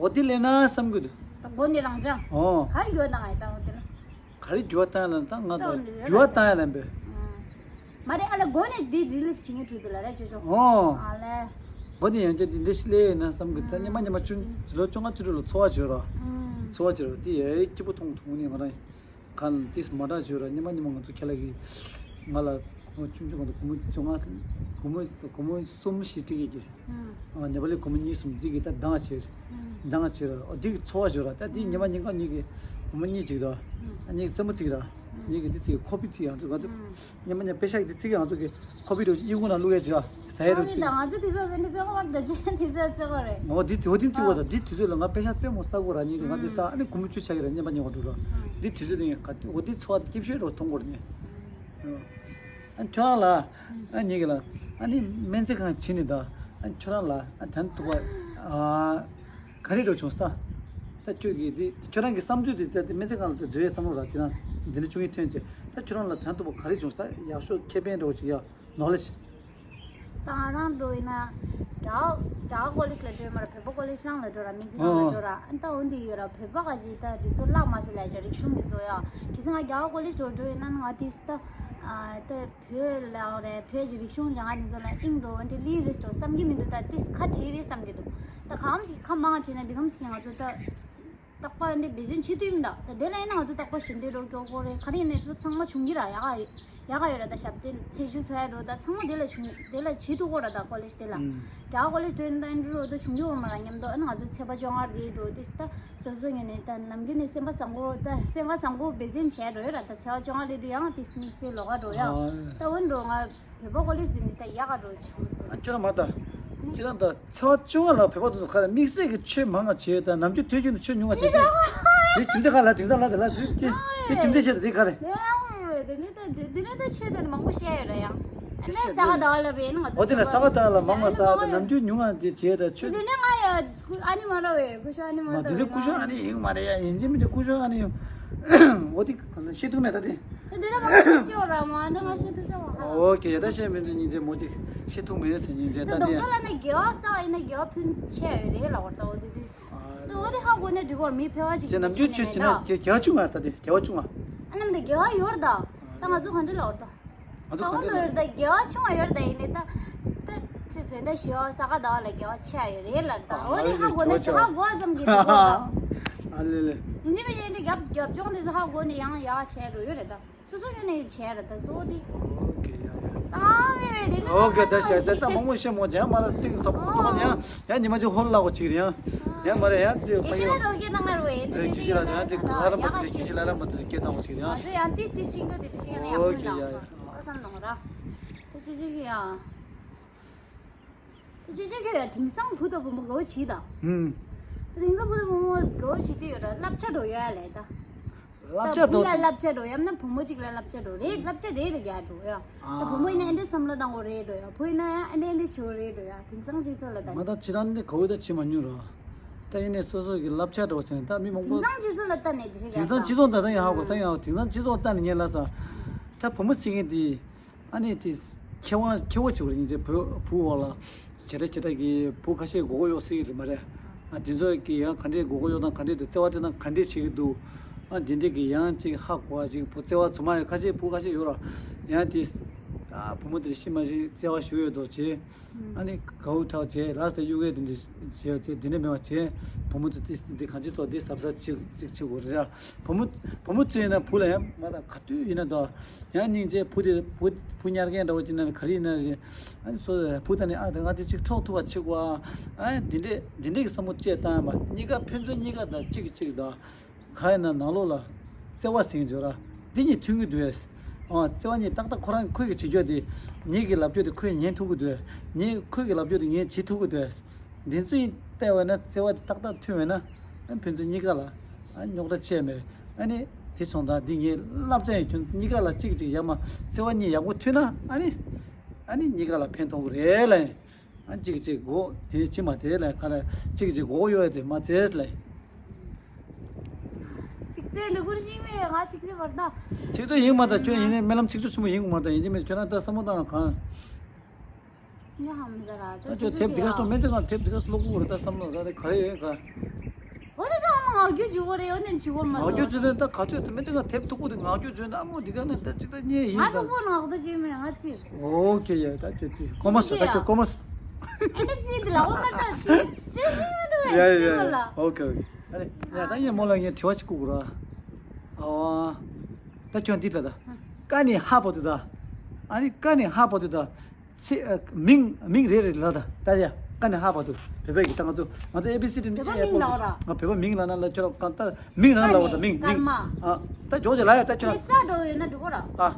འོ་འདི་སླེབས་ན་བསམ་གྱི་འདུག་ད་མགོ་ནས་རང་ཅག་ཨོ། ག་རེ་འགྱོ་ད་ང་ཡི་ད་འོ་འདི་ལ། ག་རེ་འགྱུར་བ་བཏང་ཡ་ལ་ད་ང་ད་ད་འོ་འདི་ཡོད་འགྱུར་བ་བཏང་ཡ་ལ་འབད། ཨང་། མ་རེད། ཨ་ལ་མགོ་ནས་འདི་རི་ལིཕ་བྱེད་མཁན་འགྲོ་འདུག་ལ་རེད་ཅོ་ཅོ། ཨོ། ཨ་ལས། མགོ་ནས་ཡང་བསྐྱར་འདི་འདྲ་ཞིག་སླེབས་ཡོད་ན་བསམ་གི། ད་སྔོན་མ་སྔོན་མ་ཆུང་། ལོ་བཅོ་ལྔ་བཅུ་དྲུག་ལ་ཚོར་བ་བྱོས་ར། ཨང་། ཚོར་བ་བྱོས་ར། འདི་ཡ་སྐྱིད་པོ་མཐོང་མཐོང་ནས་ང་རང་གང་ལ་ཏིས་མ་འདྲ་བྱོས་ར། སྔོན་མ་སྔོན་མ་ང་ཚོ་ཁྱེད་ལ་གི་ང་ལ་ཆུང་ཆུང་གང་དུ་སྒོར་མོ་བཅོ་ལྔ། སྒོར་མོ་སྒོར་མོ་གསུམ་བཞི་སྤྲད་ཀྱི་གི། ཨང་། ནེ་པ་ལི་སྒོར་མོ་གཉིས་གསུམ་འདི་གི་ད་འདང་བྱེད། ཨང་། འདང་བྱེད་ར། ཨོ་འདི་གི་ཚོར་བ་བྱོས་ར། ད་འདི་ཉི་མ་ཉིན་གང་གཉིས་ཀྱི་སྒོར་མོ་གཉིས་གཅིག་ར། ཨང་། གཉིས་ཀྱི་རྩེད་མོ་གཅིག་ར། ཨང་། གཉིས་ཀྱི་འདི་གཅིག་ཁོ་པི་གཅིག་ཡང་ཚུགས་ག་ཚུགས། ཨང་། ཉི་མ་ཉི་མ་པེ་ཤག་འདི་གཅིག་ཡང་ཚུགས་ཀྱི་ཁོ་པི་རུ་ཨི་ཁུང་ན་བླུག་ཡ་བྱོས་ཟ་ཡ་རུ་ཨ་ནི་གཅིག་ད་ང་ཚོ་དུས་ཚོད་ཟེར་ནི་རྩེད་མོ་བར་ད་ཅི་དུས་ཚོད་རྩེད་མོ་རེད། ཨོ་འདི་དུས་འདི་གཅིག་པོ་ད། འདི་དུས་ཚོད་ལ་ང་པེ་ཤག་དཔེ་མོ་ས་གོ་ར། ཉིན་རུ་ང་འདི་ས། ཨ་ནི་སྒོར་མོ་བཅུ་ཆགས་ཀྱི་ར། ཉི་མ་ཉི་མ་འགྲོ་ར། འདི་དུས་ཚོད་འདི་ག་འོ་འདི་ཚོར་བ་སྐྱིད་ཤོས་རུ་མཐོང་གོ་ར་ནི། ཨ་ཁྱོད་རང་ལ། ཨ་ཉིད་ཀྱི་ལ། ཨ་ནི་སྨན་རྩིས་ཁང་ཕྱིན་ནས་ད། ཨ་ཁྱོད་རང་ལ་ཨ་ད་ཐུག་པ། ཨ་ག་རེ་འགྲོ་བྱུང་ས། ད་ཁྱོད་ཀྱི་འདི་ཁྱོད་རང་གི་བསམ་ཚུལ་དེ་ད་སྨན་རྩིས་ཁང་ལ་ད་འཛུལ་ཡའི་བསམ་བློ་རག་ཅི་ན། འཛིན་གྲྭ་བཅུ་གཉིས་ཐོན་རྗེས་ད་ཁྱོད་རང་ལ་ད་ཐུག་པ་ག་རེ་བྱུང་ས། ད་ཡག་ཤོས་ཁེ་ཕན་འགྲོ་ཅིག་ཡ་ནོ་ལེ་ཇི། ད་ང་རང་འགྲོ་ཡིན་ན། རྒྱ་གར་རྒྱ་གར་ཀོ་ལེཇ་ལ་འགྲོ་ཡོད་མ་རེད། བོད་པ་ཀོ་ལེཇ་རང་ལ་འགྲོ་ར། སྨན་རྩིས་ཁང་ལ་འགྲོ་ར། ཨ་ད་འོ་འདི་ཡོད་ར། བོད་པ་ག་ཅིག་ད་འདི་ཚོ་བརླག་མ་སོང་ལ་ཅིག་རིག་གཞུང་འདི་ཚོ་ཡ། གལ་སྲིད་ང་རྒྱ་གར་ཀོ་ལེཇ་འགྲོ་འགྲོ་ཡིན་ན་ང་དེ་ད། ཨ་ད་བོད་ལ་རེད། བོད་ཀྱི་རིག་གཞུང་སྦྱང་ཡ་འདི་ཚོ་ལ་དབྱིངས་འགྲོ་འདི་ལི་རེས་འགྲོ་བསམ་གྱི་མི་འདུག་ད་དེ་ཁ་བྲལ་རེད་བསམ་གྱི་འདུག་ད་གང་ཞིག་ཁ་མང་བྱས་ན་འདི་གམ་ཞིག་ང་ཚོ་ད། རྟག་པར་འདི་འབད་བརྩོན་བྱེད་ཐུབ་མི་འདུག་ད་དེ་ལ་ཡིན་ན་ང་ཚོ་རྟག་པར་ཞུ་འདོད་རོགས་སྐྱོར་དགོས་རེད། ག་རེ་ཡིན་ནའི་ཚོ་ཚང་མ་བྱུང་གི་ར། ཡག་ག་ཡག་ག་ཡོད་ར། ད་ཞབས་བརྟན་ཚེ་ཞུ་འཚོལ་ཡ་འགྲོ་ད་ཚང་མ་དེ་ལ་བྱུང་། དེ་ལ་བྱེད་ཐུབ་གོ་ར། ད་ཀོ་ལེཇ་དེ་ལ། ཨུམ། རྒྱ་གར་ཀོ་ལེཇ་འགྲོ་ཡིན་ད་འདི་རོགས་ད་བྱུང་གི་ཡོད་མ་ར་མཉམ་དུ། ཨ་ནི་ང་ཚོ་ཚེས་པ་བཅོ་ལྔ་རེད་འགྲོ་དེ་ད་སོ་སོ་ངོས་ནས་ད་ནམ་རྒྱུན་ནས་སེམས་པ་བཟང་པོ་ད་སེམས་པ་བཟང་པོ་འབད་བརྩོན་བྱས་འགྲོ་ཡོད་ར། ད་ཚེས་པ་བཅོ་ལྔ་རེད་དུས་ཡང་དེ་དམིགས་བསལ་ལོགས་ཀ་འགྲོ་ཡ། ཨ། ད་འོ་འགྲོ་ང་བོད་པ་ཀོ་ལེཇ་འདི་ནི་ད་ཡག་ག་འགྲོ་བྱུང་སོང་། ཨ་ཁྱོད་རང་མ་ད། ཁྱེད་རང་ད། ཚེས་པ་བཅོ་ལྔ་ལ་བོད་པ་ཚོ་ག་རེ་དམིགས་བསལ་གྱི་ཆོས་མང་ང་བྱེད་དང་། ནམ་རྒྱུན་དུས་རྒྱུན་དུ་ཆོས་ཉུང་ང་བྱེད་ཀྱི། དེ་རྒྱུ་མཚན་ག་ལ། དེང་སང་ལ་དེ་ལ་དེ་དེ་དེ་རྒྱུ་མཚན་བཤད་དང་། དེ་ག་རེ། དེ་ནི་ད་དེ་ནི་ད་ཆོས་དང་མང་པོ་བཤད་ཡོད་ར་ཡང་། ཨ་ནི་ས་ག་ཟླ་བ་ལ་བས་ན་ང་ཚོ། འོ་དེ་ལ་ས་ག་ཟླ་བ་ལ་མང་ང་ས་དང་ནམ་རྒྱུན་ཉུང་ང་དེ་བྱེད་དང་ཆོས། དེ་ནི་ང་ཡ་ཨ་ནི་མ་ར་བས་སྐུ་ཞབས་ཨ་ནི་མ་ར་བས། དེ་ནི་སྐུ་ཞབས་ཨ་ནི་ཡིན་མ་རེད་ཡ། ཡིན་གཅིག་མིན་གཅིག་སྐུ་ཞབས་ཨ་ནི་ཡིན། འོ་དེ་ག་ལ་བཤད་ཐུབ་མེད་ད་དེ། དེ་ནས་མ་ཤི་ཤོར་ར་མ་ནི་མ་ཤི་ཐུབ་ས་བ། ཨོ་ཀེ། ད་ཤེས་མི་འདུག་སྙིང་རྗེ་མོ་ཅིག་ཤི་ཐུབ་མེད་ཟེར་སྙིང་རྗེ། ད་ད་དེ་རྡོག་རྡོག་ལ་ནི་དགེ་བ་བསགས་ཡིན་ན་དགེ་བ་ཕུན་ཆད་ཡོད་རེད་ལབ་པ་རེད། ད་འོ་དེ་དུས་ད་འོ་དེ་ཧ་གོ་ནས་འགྲིག་གོ་ར། མི་ཕལ་བ་ཅིག་ཅེ་ནམ་རྒྱུན་ཆོས་བྱེད་ན་དགེ་དགེ་བ་ཆུང་བ། ད་དེ་དགེ་བ་ཆུང་བ། ཨ་ནམ་དེ་དགེ་བ་ཡོད་ར། ད་ད་ང་ཚོ་ག་འདྲ་ལབ་པ་རེད། ད་ང་ཚོ་ག་འདྲ་ལབ་པ་རེད། ད་དགེ་བ་ཆུང་བ་ཡོད་ར། ད་ཡིན་ནའི་ད་ད་ཚེ་བོད་ཟླ་བཞི་པ་ས་ག་ཟླ་བ་ལ་དགེ་བ་ཆེ་བ་ཡོད་རེད་ལབ། ད་འོ་དེ་ཧ་གོ་ནས་ད་ཧ་གོ་ཙམ་གྱིས་འགྲིག་གོ་ར། ཨ་ལེ་ལེ། ཡིན་གཅིག་མིན་གཅིག་འདི་རྒྱབ་རྒྱབ་ལྗོངས་དེ་ཚོ་ཧ་གོ་ནས་ཡང་ཡག་བྱས་འགྲོ་ཡོད་རེད་ད། སོ་སོ་ངོས་ནས་བྱས་ར་ད་གཙོ་བོ་དེ། ཨོ་ཀེ་ཡ་ཡ། ད་མེད་པས་དེ་ནི། ཨོ་ཀེ། ད་བཤད་ད་ད་མང་པོ་བཤད་མོ་ཇ་མ་ལ་ཏིང་ས་པོ་ཏོ་ཡ། ཡ་ཉི་མ་ཅིག་ཧོར་ལ་གོ་ཅིག་རེད་ཡ། ཡ་མ་རེད་ཡ་དེ་ཀེ་ཤི་ལ་རོ་ཀེ་ནང་ལ་རོ་ཡེ་ཀེ་ཤི་ལ་ད་དེ་ལ་ར་མ་དེ་ཀེ་ཤི་ལ་ར་མ་དེ་ཀེ་ཏང་ཅིག་རེད་ཡ། ང་ཚོ་ཡང་ཏི་ཏི་ཤིང་གི་དེ་ཏི་ཤིང་ཡ་ཡ་ཨོ་ཀེ་ཡ་ཡ། བསམ་ནང་ར། ད་ཅི་ཅི་གི་ཡ། ད་ཅི་ཅི་གི་ཡ་དེང་སང་བུ་དང་བུ་མོ་དགའ་བོ་བྱེད་ད། ཧུམ། ད་དེང་སང་བུ་དང་བུ་མོ་དགའ་བོ་བྱེད་དུས་ཡོད་ར། བསླབ་བྱ་འགྲོ་ཡ་ལས་ད། བསླབ་བྱ་ད་བུ་ལ་བསླབ་བྱ་འགྲོ་ཡམ་ན་བུ་མོ་གཅིག་ལ་བསླབ་བྱ་འགྲོ་རེད། བསླབ་བྱ་རེ་རེ་རྒྱག་འགྲོ་ཡ། ད་བུ་མོ་ཡིན་ན་ཨ་འདྲས་བསམ་བློ་བཏང་དགོས་རེད་འགྲོ་ཡ། བུ་ཡིན་ན་ཡང་ཨ་འདྲས་ཨ་འདྲས་བྱེད་དགོས་རེད་འགྲོ་ཡ། དེང་སང་སྤྱི་ཚོགས་ལ་ལྟ་ནས། མ་ད་ཕྱི་དང་འདི་ག་བོ་ད་བྱེད་མ་མྱོང་ར། ད་ཡིན་ནས་སོ་སོ་གི་བསླབ་བྱ་འགྲོ་ཟེར་ད་མི་མང་པོ། དེང་སང་སྤྱི་ཚོགས་ལ་ལྟ་ནས་འདྲི་ཤེས་ཀྱང་། དེང་སང་སྤྱི་ཚོགས་ད་ད་ཡང་ཧ་གོ་ད་ཡང་དེང་སང་སྤྱི་ཚོགས་ལྟ་ནས་ངས་ལབ་ས། ད་བུ་མོ་ཟེར་མཁན་དེ། ཨ་ནི་དེ་ཁྱེད་དབང་ཁྱེད་དབང་བྱེད་དགོས་རེད། སྙིང་རྗེ་བུ་བུ་འོག་ལ་བྱེ་བྲག་བྱེ་བྲག་གི་བུ་ཁ་ཤས་མགོ་སྐོར་གཡོག་སྲིད་ཀྱི་རེད་མ་རེད། ཨ་དེ་ཚོ་གི་ཡང་ག་འདྲས་མགོ་སྐོར་གཡོག་དང་ག་འདྲས་དེ་བརྩེ་བ་སྤྲད་དང་ག་འདྲས་བྱེད་ཀྱི་འདུག་ཨ་དེ་འདྲས་གི་ཡང་ཅིག་ཧ་གོ་བ་ཅིག་བུ་བརྩེ་བ་ཚོ་མ་ཡོད་ཁ་ཤས་བུ་ཁ་ཤས་ཡོད་ར། ཡང་དེ་ ཨ་བུ་མོ་དེར་ཤི་མ་ཤི་བརྩེ་བ་ཞུ་ཡོད་དོ་བྱས། ཨ་ནི་གའུ་ཁྲག་བྱས་ལ་ས་གཡུག་གས་དེ་འདྲ་བྱས་བྱས་དེ་འདྲ་མེད་པ་བྱས། བུ་མོ་ཚོ་དེ་འདི་གང་ཅི་ཚོ་དེ་གཟབ་གཟབ་ཅིག་ཅིག་བྱེད་དགོས་རེད་ར། བུ་མོ་བུ་མོ་ཚོ་ཡིན་ན་བུ་ལ་ཡང་མ་དང་ག་དུས་ཡིན་ན་དོ། ཡང་སྙིང་རྗེ་བུ་དེ་བུ་བུ་ཉར་མཁན་འདྲ་བོ་ཅིག་ན་ག་རེ་ཡིན་ན་རེད། ཨ་ནི་སོ་བུ་ད་ནི་ཨ་ད་ང་དེ་ཅིག་འཕྲོག་ཐུབ་པ་བྱེད་དགོས་ཨ། ཨ་འདི་འདྲས་འདི་འདྲས་ཀྱི་བསམ་བློ་བཅས་བཏང་ཡ་མ་གཉིས་ཀ་ཕན་ཚུན་གཉིས་ཀ་དང་གཅིག་གིས་གཅིག་དང་། གང་ཡིན་ན་ནང་ལོགས་ལ་བརྩེ་བ་ཟིན་འཇོག་ར། འདི་གཉིས་མཐུན་གྱི་འདུག་ཨེ། ཨ་བརྩེ་བ་གཉིས་ཏག་ཏག་ཁོ་རང་ཁོས་ཀྱི་བྱེད་རྒྱུ་དེ་ངེད་ཀྱི་ལབ་རྒྱུ་དེ་ཁོས་ཉན་ཐུབ་ཀྱི་འདུག་ངེད་ཁོས་ཀྱི་ལབ་རྒྱུ་དེ་ངས་བྱེད་ཐུབ་ཀྱི་འདུག་འདི་ཚོ་ཡིན་བལྟས་པ་ན་བརྩེ་བ་དེ་ཏག་ཏག་མཐུན་པས་ན། ཨ་ཕན་ཚུན་གཉིས་ཀ་ལ་ཨ་རྙོག་དྲ་ཆེ་མེད། ཨ་ནི་དེ་སོང་ཙང་འདི་ངའི་བསླབ་བྱ་ཡིན། ཁྱོད་གཉིས་ཀ་ལ་གཅིག་གཅིག་ཡ་མ་བརྩེ་བ་གཉིས་ཡག་པོ་མཐུན་ན་ཨ་ནི་ཨ་ནི་གཉིས་ཀ་ལ་ཕན་ཐོགས་ཀྱི་རེད་ལ། ཨ་གཅིག་གཅིག་མགོ་དེ་ཕྱི་མ་དེ་ལ་ཁ་ལ་གཅིག་གཅིག་མགོ་གཡོ་ཡ་དེ་མ་བྱེད་ལ། ཚིག་རྩེ་འདི་ཁུར་ཤིང་མེད། ང་ཚིག་རྩེ་བར་ད། ཚིག་རྩེ་ཡིན་མ་ད་ཁྱོད་ཡིན་ནའི་སྨོན་ལམ་ཚིག་རྩེ་ཆེན་པོ་ཡིན་དགོས་མ་ད། ཡིན་གྱི་མེད་ཁྱོད་རང་ད་བསམ་བློ་བཏང་ན་གང་། ཉ་ཧམ་ཟ་ར་ད། ཨ་ཁྱོད་དེབ་འདི་ག་སོ་སྨན་རྩིས་ཁང་དེབ་འདི་ག་སོ་ཀློག་གོ་རེད་ད་བསམ་བློ་ད་དེ་ག་རེ་ཡོད་ག། འོ་ད་ད་ཨ་མ་ངག་རྒྱུན་བྱེད་གོ་རེད། འོ་ནན་བྱེད་གོ་མ་ངག་རྒྱུན་བྱེད་དེ་ད་ག་ཚོད་དེ་སྨན་རྩིས་ཁང་དེབ་མཐུག་པོ་དེ་ངག་རྒྱུན་བྱེད་ད་ཨ་མོ་འདི་ག་ནས་ད་ཅིག་ད་རྙེད་ཡིན་ང་ད། མཐུག་པོ་ངག་ད་བྱེད་མེད་ང་ཚིར། ཨོ་ཁེ་ཡ་ད་ཁྱོད་ཚིར་ཀོ་མ་སོ་ད་ཁྱོད་ཀོ་མ་སོ། ཨེ་ད་ཚིར་འདི་ལ་འོ་མ་ད་ཚིར་ཅི་ཞིག་མི་འདུག་ཡ་ཡ་ཚིར་ཡ་ལ། ཨོ་ཁེ་ཨོ་ཁེ། ཨ་ནི་ཡ་ད་ངས་མོ་ལ་ངས་དྲི་བ་ཞིག་བསྐུར་གོ་ར། ཨ་ད་ཁྱོད་འདི་ལ་ད་ཀ་ནི་ཧ་པོ་དེ་ད། ཨ་ནི་ཀ་ནི་ཧ་པོ་དེ་ད། ཚེ་ཨ་མིང་མིང་རེ་རེ་ལ་ད་ད་ཡ་ཀ་ནས་ཧ་བར་དུ་བོད་པའི་གི་ད་ང་ཚོ་ང་ཚོ་ཨེ་བི་སི་ཌི་འདི་བོད་པ་མིང་ལ་བ་ར། ང་བོད་པ་མིང་ལ་ན་ལ་ཁྱོད་རང་གང་ལྟར་མིང་རང་ལ་བ་ད་མིང་མིང་ཨ་ད་ཇོ་ཇོ་ལ་ཡ་ད་ཁྱོད་རང་ས་འགྲོ་ཡོད་ན་འགྲོ་གོ་ར། ཨ་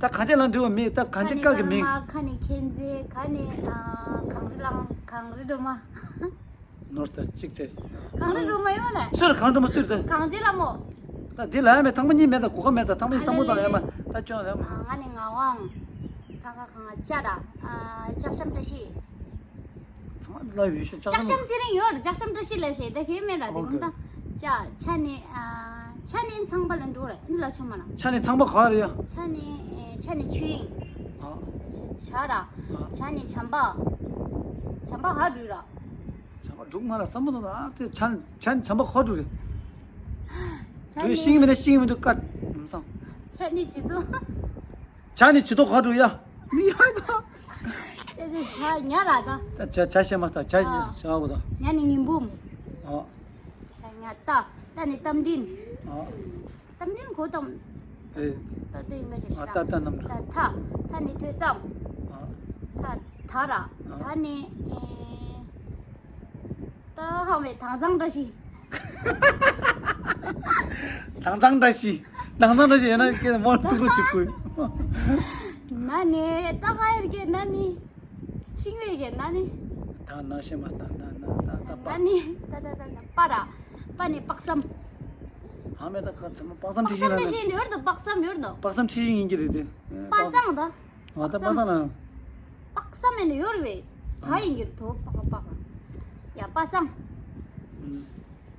ད་གང་ཅི་ལ་འགྲོ་བ་མིང་ད་གང་ཅི་ཀ་གི་མིང་ཁ་ནས་མཁན་ཟེ་ཁ་ནས་ཨ་གངས་རི་ལང་གངས་རི་སྒྲོལ་མ། ནོར་ད་གཅིག་བྱས། གངས་རི་སྒྲོལ་མ་ཡོད་ལ། སུར་གངས་སྒྲོལ་མ་སུར་ད། གངས་ཅན་ལྷ་མོ། ད་འདི་ལ་ཡ་མེད་ཐང་མ་གཉིས་མེད་ད་གོ་ཁ་མེད་ད་ཐང་མ་ཡིན་བསམ་བློ་དང་ཡ་མ་ད་ཁྱོད་ཡ་མ། ང་ནི་ངག་དབང་། ཁ་ཁ་ཁ་ང་ཅ་ར། ལྕགས་ཤམ་བཀྲ་ཤིས། ཚང་མ་ལ་ཡུལ་ཤོད་ལྕགས་ཤམ་ཚེ་རིང་ཡོད་ལྕགས་ཤམ་བཀྲ་ཤིས་ལ་ཞེས་ད་ཁེ་མེད་ར་དེ་ཁོང་ད། ཅ་ཆ་ནི་ཆ་ནི་ཚངས་པ་ལ་འགྲོ་ར་ཨ་ལ་ཆོ་མ་ན། ཆ་ནི་ཚངས་པ་ག་རེ་ཡ། ཆ་ནི་ཆ་ནི་ཆོས་དབྱིངས། ཆ་ར། ཆ་ནི་བྱམས་པ། བྱམས་པ་ག་འགྲུལ་ར། བྱམས་པ་འབྲུག་མ་ར་བསམ་བློ་དང་ཨ་ཙི་ཆན་ཆན་བྱམས་པ་ཧོ་འབྲུག་རེད། ཆ་འབྲུག་ནི་ཤིང་མི་ན་ཤིང་མི་འདུག་ཀ་ས། ཆ་ནི་ཇུས་གཏོགས། ཆ་ནི་ཇུས་གཏོགས་ཧོ་འབྲུག་ཡ། མི་ཡ་ད། ཅེ་ཅེ་ཆ་ཉ་ར་ད། ད་ཆ་ཆ་ཤེས་མ་ས་ཆ་ཨ། ཆ་འོ་ད། ཉ་ནི་ཉིན་འབུམ། ཨ། ཆ་ཉ་ད། ད་ནི་གཏམ་འདྲིན། ཨ། གཏམ་འདྲིན་གོ་དམ། ཨེ། ད་ལྟ་ཡིན་པ་ཞིག་ཨ་ད་ད་རྣམ་གྲངས། ད་ཐ། ཐ་ནི་ཐོས་བསམ། ཨ། ད་ད་ར། ཨ། ད་ནི་ཨེ། ད་ཧ་མེ་དྭངས་གཙང་བཀྲ་ཤིས། དྭངས་གཙང་བཀྲ་ཤིས། དྭངས་གཙང་བཀྲ་ཤིས་ཡོད་ན་སྐད་མོ་ཐུག་རུ་ཅིག་གུ། ན་ནི་ད་ག་ཡེར་གེ་ན་ནི། ཆིང་བེ་གེ་ན་ནི། ད་ན་ཤེ་མ་ད་ན་ན་ད་ད་པ། ན་ནི་ད་ད་ད་ད་པ་ར། པ་ནི་དཔག་བསམ། ཧ་མེ་ད་ག་ཚེ་མ་དཔག་བསམ་ཁྲི་ཤིང་ལ་ན། དཔག་བསམ་ཁྲི་ཤིང་ཡོད་དོ་དཔག་བསམ་ཡོད་དོ། དཔག་བསམ་ཁྲི་ཤིང་ཡིན་གྱི་རེད་དེ། པ་སང་ད། ང་ད་པ་སང་ལ། དཔག་བསམ་མེད་ན་ཡོད་རེད་བས། ད་ཡིན་གྱི་རེད་དོ་པག་པག་ཡ་པ་སང་།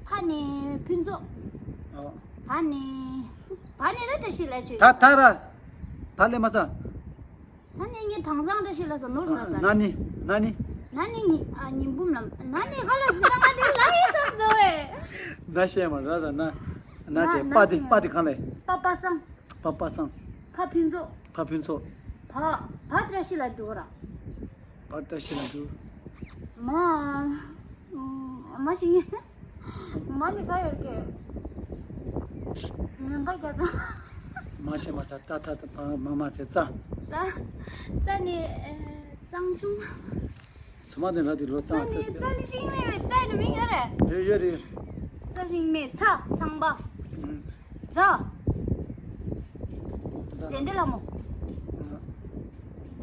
ཕ་ནི་ཕུན་ཚོགས། ཨ། བ་ནི། བ་ནི་ད་བཀྲ་ཤིས་ལ་ཆོས། ད་ད་ར། ད་ལེ་མ་ས། ད་ནི་ངས་དྭངས་གཙང་བཀྲ་ཤིས་ལ་ས་ནོར་ན་ས། ན་ནི་ན་ནི། ན་ནི་ཉི་ཨ་ཉི་འབུམ་ལམ་ན་ནི་ག་ལ་སི་ད་ང་དེ་ལ་ཡི་ས་འདོ་བས། ན་ཤེས་མ་ར་ས་ན། ན་ཅེ་ན་པ་དེ་པ་དེ་གང་ལས། པ་པ་སང་། པ་པ་སང་། ཕ་ཕུན་ཚོགས། ཕ་ཕུན་ཚོགས། བ་བ་བཀྲ་ཤིས་ལ་འགྲོ་ར། བ་བཀྲ་ཤིས་ལ་འགྲོ། མ། མ་ཤི། མ་ནི་ག་ཡོད་ཀྱེ། ཉང་ག་རྒྱ་ཚ། མ་ཤི་མ་ས་ཏ་ཐ་ཐ་ཐ་མ་མ་ཚེ་ཙ། ཙ། ཙ་ནི་གཙང་ཆུང་། ཚོ་མ་དེ་ར་དེ་ལོ་ཙ་ཙ་ནི་ཙ་ནི་ཤིང་མེད་པའི་ཙ་ནི་མིང་ཡོད་རེད། ཡོད་ཡོད་རེད། ཙ་ཤིང་མེད་ཚ་ཚང་པ། ཛ། ཛ། ཛེ་འདྲེ་ལྷ་མོ།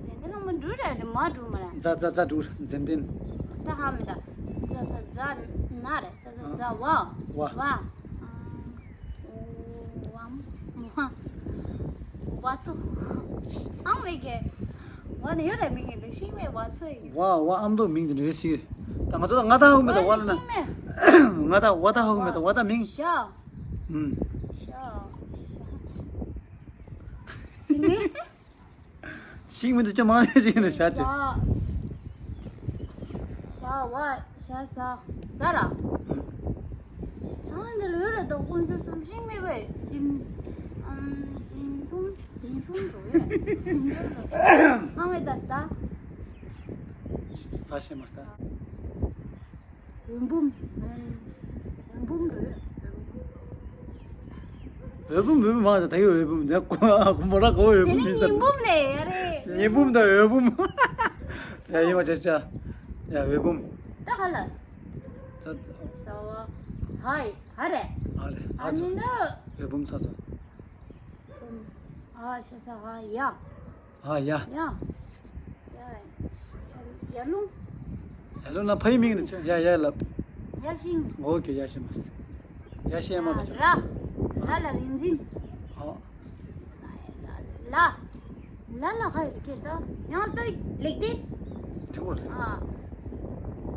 ཛེ་འདྲེ་ལྷ་མོ་འབྲུ་རེད་དེ་མ་འབྲུ་མ་རེད། ཛ་ཛ་ཛ་འབྲུ་ཛེ་འདྲེ། ད་ཧ་མི་ད། ཛ་ཛ་ཛ་ན་རེད་ཛ་ཛ་ཛ་བ། བ། བ། ཨ། བ། བ་ཚོ། ཨང་བས་ཀྱེ། བ་ནི་ཡོད་རེད་མིང་ཡིན་དེ་ཤིང་མེད་བ་ཚོ་ཡིན། བ་བ་ཨ་མདོ་མིང་དེ་འདྲ་ཡོད་སྲིད། ད་ང་ཚོ་ད་ང་ད་ཧུ་མེད་ད་བ་ལ་ན། ཤིང་མེད། ང་ད་བ་ད་ཧུ་མེད་ད་བ་ད་མིང་། ཤ། ཨུམ། ཤ། ཤ། ཤིང་མེད། ཤིང་མི་འདུག་ཅི་མང་ཡོད་ཅིག་ཡིན་ན་བྱ་ཅིག་ཤ་བ་ཤ་ཟ་ཟ་ར། ཟ་འདི་ལོས་ར་དང་ཀུན་སྤྱོད་གསུམ་ཤིང་མི་བས་ཟིན། ཨམ། ཟིན་ཐུང་ཟིན་ཐུང་འགྲོ་ཡོད། ཟིན་ཐུང་འགྲོ་ཡོད། ཨང་བའི་ད་ས། ས་ཤེས་མ་ས། འོད་འབུམ། འོད་འབུམ་འགྲོ་ཡོད། འོད་འབུམ་འོད་འབུམ་མ་ད་ཡོད་འོད་འབུམ་ད་གོ་མོ་ར་གོ་འོད་འབུམ་དེ་ནི་ཉི་འབུམ་ལས་ཡ་རེད། ཉི་འབུམ་ད་འོད་འབུམ། ཡ་ཡིན་པ་ཆ་ཆ། ཡ་འོད་འབུམ། ད་ཧ་ལ། ད། ས་བ། ཧའི། ཧ་རེ། ཧ་རེ། ཨ་ནི་ན། འོད་འབུམ་ས་ས། ཨ་ཤ་ས་ཧ་ཡ། ཧ་ཡ། ཡ། ཡ། ཡར་ཀླུང་། ཡར་ཀླུང་ན་ཕ་ཡི་མིང་ནི་ཆོ་ཡ་ཡ་ལབ། ཡར་ཤིང་། ཨོ་ཁེ་ཡར་ཤིང་མ་ས། ཡར་ཤིང་མ་ད་ཆོ། ར། ར་ལ་རིན་འཛིན། ཨོ། ལ། ལ་ལ་ཧ་ཡོད་ཀྱེ་ད། ཡང་ལྟ་ལེགས་ཏེ། ཐུགས་ལ། ཨ།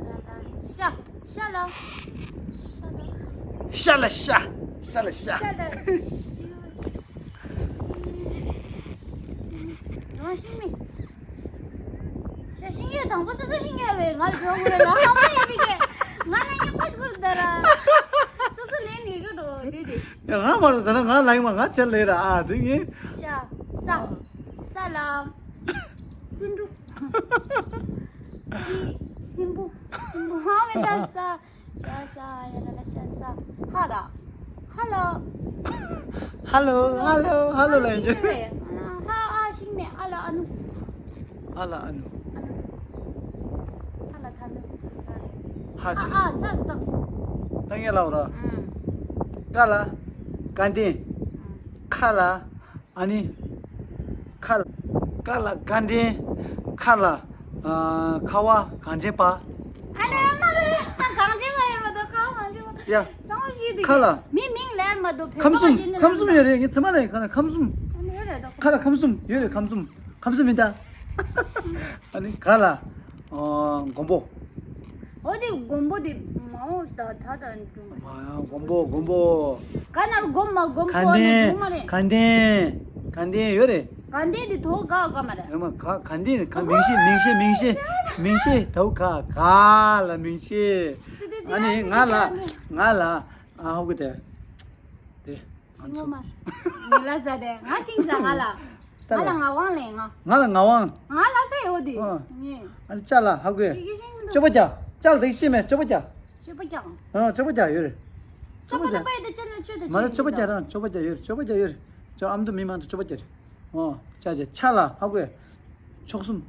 ལ་ལ་ཤ། ཤ་ལ། ཤ་ལ། ཤ་ལ་ཤ། ཤ་ལ་ཤ། ཤ་ལ་ཤ། རང་ཤིང་མི། ཤ་ཤིང་ཡོད་དང་པོ་སོ་སོ་ཤིང་ཡོད་བས་ང་ལ་འཇོག་དགོས་ལ་ཧ་མ་ཡོད་པའི་ཀྱེ། ང་ལ་ཉག་པ་ཞིག་དགོས་ད་ར། སོ་སོ་ལས་ནི་གི་འགྲོ་དེ་དེ། ཡ་ང་མ་རེད་ད་ན་ང་ལ་ཡིན་མ་ང་ཆེར་ལས་ར་ཨ་དེ་ངས། ཤ། ས། ས་ལ། སེ་འབྲུ། སི། སྲིན་པོ། སྲིན་པོ་ཧ་མི་ད་ས། ཤ་ས་ཡ་ད་ལ་ཤ་ས། ཧ་ར། ཧ་ལ། ཧ་ལོ་ཧ་ལོ་ཧ་ལོ་ལ་ཡིན་རྒྱུ། ཧ་ཨ་ཤིང་མེ་ཨ་ལ་ཨ་ནུ། ཨ་ལ་ཨ་ནུ། ཨ་ནུ། ཨ་ལ་ཐ་ནུ། ཧ་ཆེ། ཨ་ཨ་ཚ་སྟག་ད་ངས་ལབ་ར། ཀ་ལ། ཀ་ཏེ། ཁ་ལ། ཨ་ནི། ཁ་ལ། ཀ་ལ་ཀ་ཏེ། ཁ་ལ། ཨ། ཁ་བ་གངས་ཅན་པ། ཨ་ནི་ཨ་མ་རེད། གངས་ཅན་པ་ཡོད་མ་གཏོགས་ཁ་བ་གངས་ཅན་པ། ཡ། གཙང་མ་ཞིག་འདུག་ཁ་ལ། མི་མིང་ལེན་མ་གཏོགས་བོད་ཁམས་པ་གསུམ་ཅན་ཁམས་གསུམ་ཡོད་རེད་ངས་ཚེ་མ་ནས་ཁ་ལ་ཁམས་གསུམ། ཨ་ནི་ཡོད་རེད་ད། ཁ་ལ་ཁམས་གསུམ་ཡོད་རེད་ཁམས་གསུམ། ཁམས་གསུམ་མི་འདའ། ཨ་ནི་ག་ལ། ཨ། མགོན་པོ། འོ་དེ་མགོན་པོ་དེ་མ་འོ་ད་ད་ད་འགྲོ་མ། མ་ཡང་མགོན་པོ་མགོན་པོ། ག་ན་རུ་མགོན་མ་མགོན་ག་པོ་ནི་འདྲ་མ་རེད། ག་འདན། ག་འདན་ཡོད་རེད། ག་འདན་དེ་ཐོག་ག་ག་མ་རེད། ཡོད་མ་ག་ག་འདན་ག་མིང་ཤེས་མིང་ཤེས་མིང་ཤེས་མིང་ཤེས་ད་ག་ག་ལ་མིང་ཤེས། དེ་དེ་ཨ་ནི་ང་ལ་ང་ལ་ཨ་ཧོ་གི་དེ། དེ། ང་ཚོ། ངོ་མ། ངས་ལ་ཟ་དེ་ང་ཤིང་ཟ་ང་ལ། ང་ལ་ངག་དབང་ལས་ང་། ང་ལ་ངག་དབང་། ང་ལ་ཚེ་ཡོད་དེ། ཨ། ངས། ཨ་ནི་ཅ་ལག་ཧ་གོ་ཡ། ཡི་གེ་ཤེས་མི་འདུག་སྤྱོད་པ་རྒྱག་ཅ་ལག་དེ་ཤེས་མེད་སྤྱོད་པ་རྒྱག་སྤྱོད་པ་རྒྱག་ཨ་སྤྱོད་པ་རྒྱག་ཡོད་རེད། སྤྱོད་པ་རྒྱག་མ་རེད་སྤྱོད་པ་རྒྱག་རང་སྤྱོད་པ་རྒྱག་ཡོད་རེད་སྤྱོད་པ་རྒྱག་ཡོད་རེད། ཅོ་ཨ་མདོ་མི་མང་དུ་སྤྱོད་པ་རྒྱག་རེད། ཨོ། ཅ་ཅ་ཆ་ལ་ཧ་གོ་ཡ། ཆོག་གསུམ།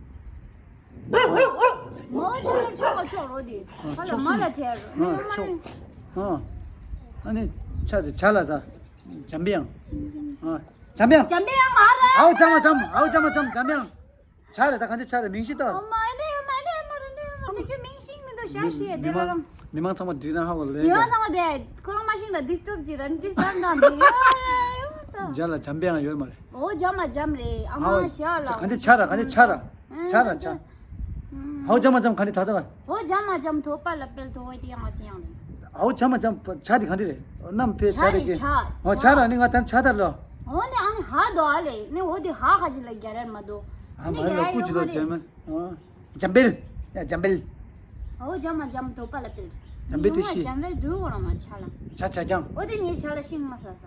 མོ་ཆ་ལ་ཆོག་ཆོག་རོ་དེ། ཧ་ལ་མ་ལ་ཆེ་རོ། ཨ་ཆོག་ཨ་ཨ་ནི་ཆ་ཅ་ཆ་ལ་ཟ། འཇམ་པའི་དབྱངས། ཨ། འཇམ་པའི་དབྱངས། འཇམ་པའི་དབྱངས་མ་རེད། ཨའོ་འཇམ་མ་འཇམ་ཨའོ་འཇམ་མ་འཇམ་འཇམ་པའི་དབྱངས། ཆ་རེད་ད་གང་ཅི་ཆ་རེད་མིང་གཞི་ད། ཨོ་མ་ཨེ་འདྲ་ཡོད་མ་ཨེ་འདྲ་ཡོད་མ་རེད་འདྲ་ཡོད་མ་རེད་ཁྱོད་མིང་གཞི་མི་འདུག་ཞབས་ཞུ་ཡ་དེ་ལ་རང་། མི་མང་ཚང་མ་འགྲིག་ན་ཧ་གོ་ལེ། མི་མང་ཚང་མ་དེ་ཁོ་རང་མ་ཤིང་ལ་ཌིས་ཊརབ་བྱེད་ར་འདི་ཟ་འདང་འདི་ཡོད་ཡོད་ད། འཇམ་ལ་འཇམ་པའི་དབྱངས་ཡོད་མ་རེད། ཨོ་འཇམ་མ་འཇམ་རེད་ཨ་མ་ཨའོ་ཞག་ལ། གང་ཅི་ཆ་ར་གང་ཅི་ཆ་ར། ཆ་ར་ཆ། ཨོ་འཇམ་མ་འཇམ་གང་ཅི་ད་ཆ་ག་ཨོ་འཇམ་མ་འཇམ་ཐོབ་པ་ལ་དཔལ་ཐོབ་འོ་དེ་ཡང་ང་སེ་ཡང་རེད། ཨའོ་འཇམ་མ་འཇམ་ཆ་དེ་གང་ཅི་རེད། གནམ་ཕེ་ཆ་ཆ་རེད་རེད་ཀྱེ། ཆ་ཨོ་ཆ་ཆ་ར་ནི་ང་ད་ཆ་དར་ལོ། འོ་ནི་ཨ་ནི་ཧ་དོ་ཨ་ལེ་ནི་འོ་དེ་ཧ་ཧ་ཅི་ལ་རྒྱ་རར་མ་དོ། ཨ་ནི་མ་རྒྱ་ལ་ཡ་ཀུ་ཅི་ཡོང་ལོ་མ་རེད། འཇམ་མ་ཨོ། འཇམ་དཔལ། ཡ་འཇམ་དཔལ། ཨོ་འཇམ་མ་འཇམ་དོ་པ་ལ་དཔལ། འཇམ་དཔལ་བཀྲ་ཤིས། འཇམ་དཔལ་འབྲུག་འོ་ར་མ་ཆ་ལ། ཆ་ཆ་རྐྱང་། ཨོ་དེ་ངའི་ཆ་ལ་ཤིང་མ་ས་ས།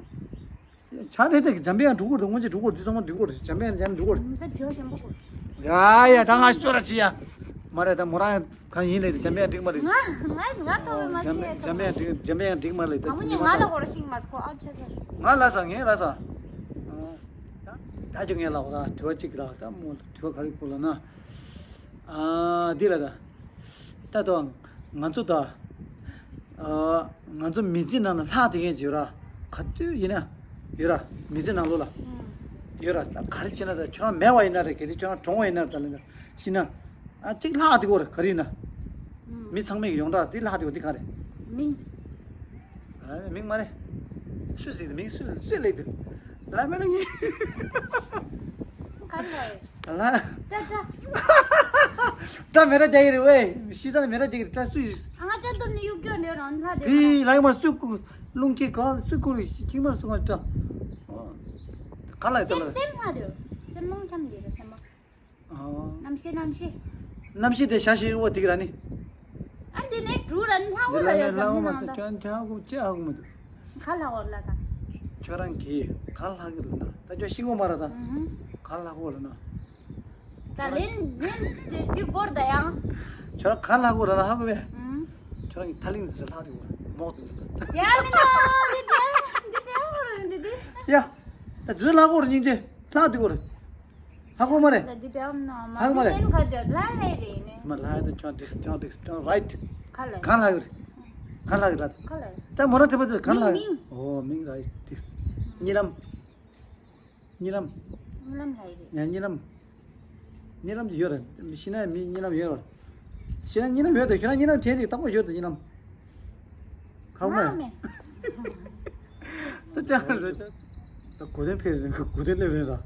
ཆ་རེད་དེ་འཇམ་དཔལ་ཡང་འགྲོ་གི་རེད་སྔོན་ཆད་འགྲོ་གི་རེད་འདི་ཚང་མ་འགྲོ་གི་རེད་འཇམ་དཔལ་ཡང་འགྲོ་གི་རེད། ད་དེ་བ་ཞན་པོ་གོ། ཡ་ཡ་ད་ང་ཤོར་ར་ཅི་ཡ། མ་རེད་ད་མོ་རང་གང་ཡིན་ལེ་འཇམ་དཔལ་ཡང་འགྲིག་མ་རེད། ང་ང་ང་ཐོབ་པའི་མ་འཇམ་ཤེས་འཇམ་དཔལ་ཡང་འགྲིག་འཇམ་དཔལ་ཡང་འགྲིག་མ་རེད་ད་ཨ་མོ་ཉིད་ང་ལ་གོ་ར་ཤིང་མ་ཁོ་ཨར་ཆ་ད། ང་ལ་ས་ངས་ལ་ས། ད་ད་ཅུ་ངས་ལ་གོ་ར་དྲི་བ་གཅིག་ར་ད་མོ་དྲི་བ་ག་རེ་གོ་ལ་ན། ཨ་འདི་ལ་ད། ད་དོ། ང་ཚོ་ད། ཨ། ང་ཚོ་མི་ཚེ་ནང་ལ་ལྷག་བསྡད་མཁན་ཅིག་ཡོད་ར། ག་དུས་ཡིན་ན། ཡོད་ར། མི་ཚེ་ནང་ལོགས་ལ། ཡོད་ར། ད་ག་རེ་བྱས་ན་ད་ཁྱོད་རང་མེད་པ་ཡིན་ན་རེད་གལ་ཏེ་ཁྱོད་རང་གྲོངས་པ་ཡིན་ན་རེད་ད་ལན་ད། ཤི་ན། ཨ་གཅིག་ལྷག་བསྡད་ཀྱི་ཡོད་རེད་ག་རེ་ཡིན་ན། མི་ཚང་མས་ཡོངས་གྲགས་འདི་ལྷག་བསྡད་ཀྱི་ཡོད་འདི་ག་རེ། མིང་། ཨ་མིང་མ་རེད། སུས་ཟེར་མིང་སུས་སུས་ལབ་འདུག་ལ་མེ་ལ་ངེ། ག་རེ་རེད། ལ། ཏྲ་ཏྲ། ཏྲ་མེ་ར་རྒྱག་གི་རེད་ཝེ། ཤི་ས་ནི་མེ་ར་རྒྱག་གི་རེད་ཏྲ་སུས། ཨ་ང་ཏྲ་དུ་ནི་ཡུག་ཀྱོ་ནེ་རང་ལྷ་དེ། ཨི་ལ་ཡི་མ་སུས་ཀུ། རླུང་ཁྱེར་གང་སུས་ཀུ་རེད་ཁྱིང་མ་སུ་ང་ཏྲ། ག་ལ་ཡི་ཏ་ལ། སེམས་སེམས་ལྷ་དེ། སེམས་ལོང་འཁྱམ་དེ་རེད་སེམས་མ། ཨ། རྣམ་ཤེས་རྣམ་ཤེས། རྣམ་ཤེས་དེ་ཞ་ཞི་བོ་དེ་གི་ར་ནི། ཨ་འདི་ནས་འབྲུ་ར་ནི་ལྷ་འོ་ལ་ཡ་འཛམ་གླིང་ནང་ད། ཁྱོད་ཁྱོད་ཧ་གོ་ཅི་ཧ་གོ་མི་འདུག་ཁ་ལྷ་འོ་ལ་ད། ཁྱོད་རང་གིས་ག་ལྷག་གི་ལབ་ན། ད་ཁྱོད་ཤེས་ཀྱི་ཡོད་མ་རེད་ད། ཨུ་ཧུམ། ག་ལྷག་གི་ལབ་ན། ད་ལན་ལན་དེ་འདི་སྐོར་ད་ཡང་། ཁྱོད་རང་ག་ལྷག་གི་ལབ་ན་ཧ་གོ་བས། ཨུ། ཁྱོད་རང་གི་ཐ་ལིང་ཟེར་ལྷག་དེ་གོ་མོག་ཙི་ཟེར། ཇ་མི་ནོ་འདི་ཇ་འདི་ཇ་འདི་འདི། ཡ། ད་ཇུ་ལྷག་གོ་ར་སྙིང་རྗེ་ལྷག་དེ་གོ་ར། ཧ་གོ་མ་རེད། ད་འདི་འདྲ་མ་ཧ་གོ་མ་རེད། ནི་ཁ་ཇ་ལ་ལེ་རེ་ནི། མ་ལ་ཡ་ད་ཅོན་ཏིག་ཅོན་ཏིག་ཅོན་རའིཊ། ཁ་ལ། གང་ལ་ཡོད་རེད། གང་ལ་ཡོད་རེད། ཁ་ལ། ད་མོ་ར་ཁྲི་པ་ཚོས་གང་ལ་ཡོད། མིང་། ཨོ་མིང་རའིཊ་ཏིག་གཉིད་ལམ། གཉིད་ལམ། གཉིད་ལམ་ལ་ཡི་རེད། ཡང་གཉིད་ལམ། གཉིད་ལམ་དེ་ཡོད་རེད། ཤི་ན་མི་གཉིད་ལམ་ཡོད་རེད། ཤི་ན་གཉིད་ལམ་ཡོད་དེ་ཁྱོད་རང་གཉིད་ལམ་བྱས་ཏེ་རྟག་པར་ཡོད་དེ་གཉིད་ལམ། ཧ་གོ་མ་རེད། ད་ཅང་རེད་ཅང་། ད་གོ་དོན་ཕེབས་རེད། གོ་དོན་སླེབས་རེད་ར།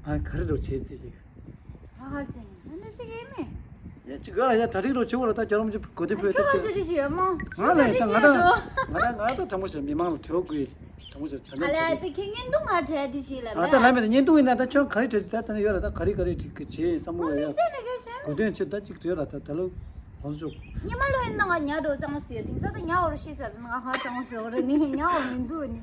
ཨ་ག་རེ་འགྲོ་བྱེད་རྩིས་ཀྱི། ཧ་ཧར་ཅན་ཨ་ནི་ཅིག་ཡིན་མེད། ཡ་ཅིག་ག་ལ་ཡ་གྲ་སྒྲིག་རོགས་བྱེད་དགོས་ར། ད་རྒྱལ་རོམ་གྱི་གོ་དོན་ཕེབས་ད་ཁྱོད་གྲ་སྒྲིག་བྱེད་ཡོད་མ། ང་ལ་ཡ་ད་ང་ད་ང་ད་ང་ད་དྲང་པོ་བྱས་མི་མང་ལ་དྲི་བ་དགོས། དྲང་པོ་བྱས་ད་ནས་ཨ་ལ་ད་ཁྱེད་བརྙན་ཐུང་ང་གྲ་སྒྲིག་བྱེད་ལ་ཨ་ད་ལ་མེད་ད་བརྙན་ཐུང་ཡིན་ན་ད་ཁྱོད་ག་རེ་གྲ་སྒྲིག་ད་ད་ནས་ཡོད་ར། ད་ག་རེ་ག་རེ་གྲ་སྒྲིག་གི་བྱེད་བསམ་བློ་ཡོད་ཡ། དམིགས་བསལ་ནས་ག་བྱས། གོ་དོན་ཆེ་ད་ཅིག་བྲིས་ལ་ད་ད་ལོ་གོང་ཚོ་ཤོག་ཉི་མ་ལོ་ཡིན་ན་ང་ཉ་འགྲོ་གཙང་མ་བཟོས། དེང་སང་ད་ཉ་འོར་ཤི་ཚར། ང་ཧར་གཙང་མ་བཟོས་རེད་ནི། ཉ་འོར་མི་འདུག་ནི།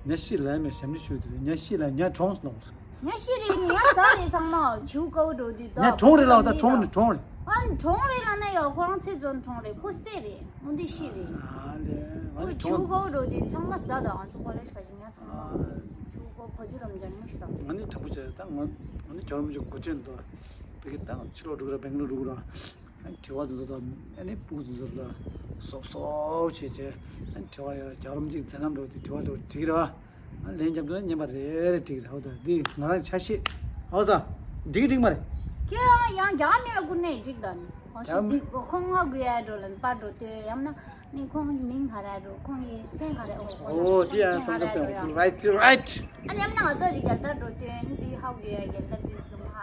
ཉ་ཤི་ལ་མེད་ཞབས་འདྲི་ཞུ་དུས་ཉ་ཤི་ལ་ཉ་གྲོངས་ལོག་ཉ་ཤི་རེད་ནི། ཡ་ཟ་རེད་ཚང་མ་བྱིའུ་དཀར་པོ་འགྲོ་དུས་ད་ཡ་གྲོངས་རེད་ལ་ད་གྲོངས་ནི་གྲོངས་རེད། ཨ་གྲོངས་རེད་ལ་ན་ཡ་ཁོ་རང་ཚེ་བཙོན་གྲོངས་རེད། ཁོ་བསད་རེད། འོ་འདི་ཤི་རེད། ཨ་ལེ་ཨ་ཁོ་ལེ་བྱིའུ་གྲོངས་དཀར་པོ་འགྲོ་དུས་ཚང་མ་ཟ་ད་ང་ཚོ་ཀོ་ལེ་ཇི་ག་ཅིག་ཉ་ཚང་མ་བྱིའུ་གོ་གོ་ཅི་རམ་ཇང་མུ་ཤི་ད། ང་ནི་དྲང་པོ་བྱས་ད་ང་ང་ནི་གྱོར་མི་ཅིག་གོ་དོན་འདུག་དེ་གི་ད་ཕྱི་ལོགས་འགྲོ་གི་ར། སྦེང་ལོར་འགྲོ་གི་ར། ཨ་ནི་དྲི་བ་ཚོ་ཚོ་དང་ཨ་ནི་སྤུ་གུ་ཚོ་ཚོ་ལ་སོབ་སོབ་བྱས་བྱས། ཨ་ནི་དྲི་བ་ཡོད་རྒྱ་རོམ་གཅིག་མཛད་རྣམ་འགྲོ་དེ་དྲི་བ་འགྲོ་འགྲིག་རེད་བ། ཨ་ལན་རྒྱབ་འདུག་ན་སྙན་པ་རེ་རེ་འགྲིག་རེད། འོ་ད་འདི་ང་རང་ཆ་ཤས། འོ་ཙང་འགྲིག་འགྲིག་མ་རེད། ཁྱོད་ཡང་ཡང་རྒྱ་མི་ལ་བསྐུར་ནས་འགྲིག་ད་ནི། འོ་ཤི་འདི་ཁོང་ང་དགོས་ཡ་འགྲོ་ལ་པར་འགྲོ་དེ་ཡང་ན་ནི་ཁོང་གི་མིང་ག་རེ་འགྲོ། ཁོང་གི་མཚན་ག་རེ། འོ་འོ་འདི་ཡང་བསམ་བློ་སྤེལ་རའིཊ་རའིཊ། ཨ་ནི་ཡང་ན་ང་ཚོ་ཅིག་རྒྱལ་དར་འགྲོ་དོན་འདི་ཧ་གོ་ཡ་རྒྱལ་དར་འདི་ཟུམ་ཧ།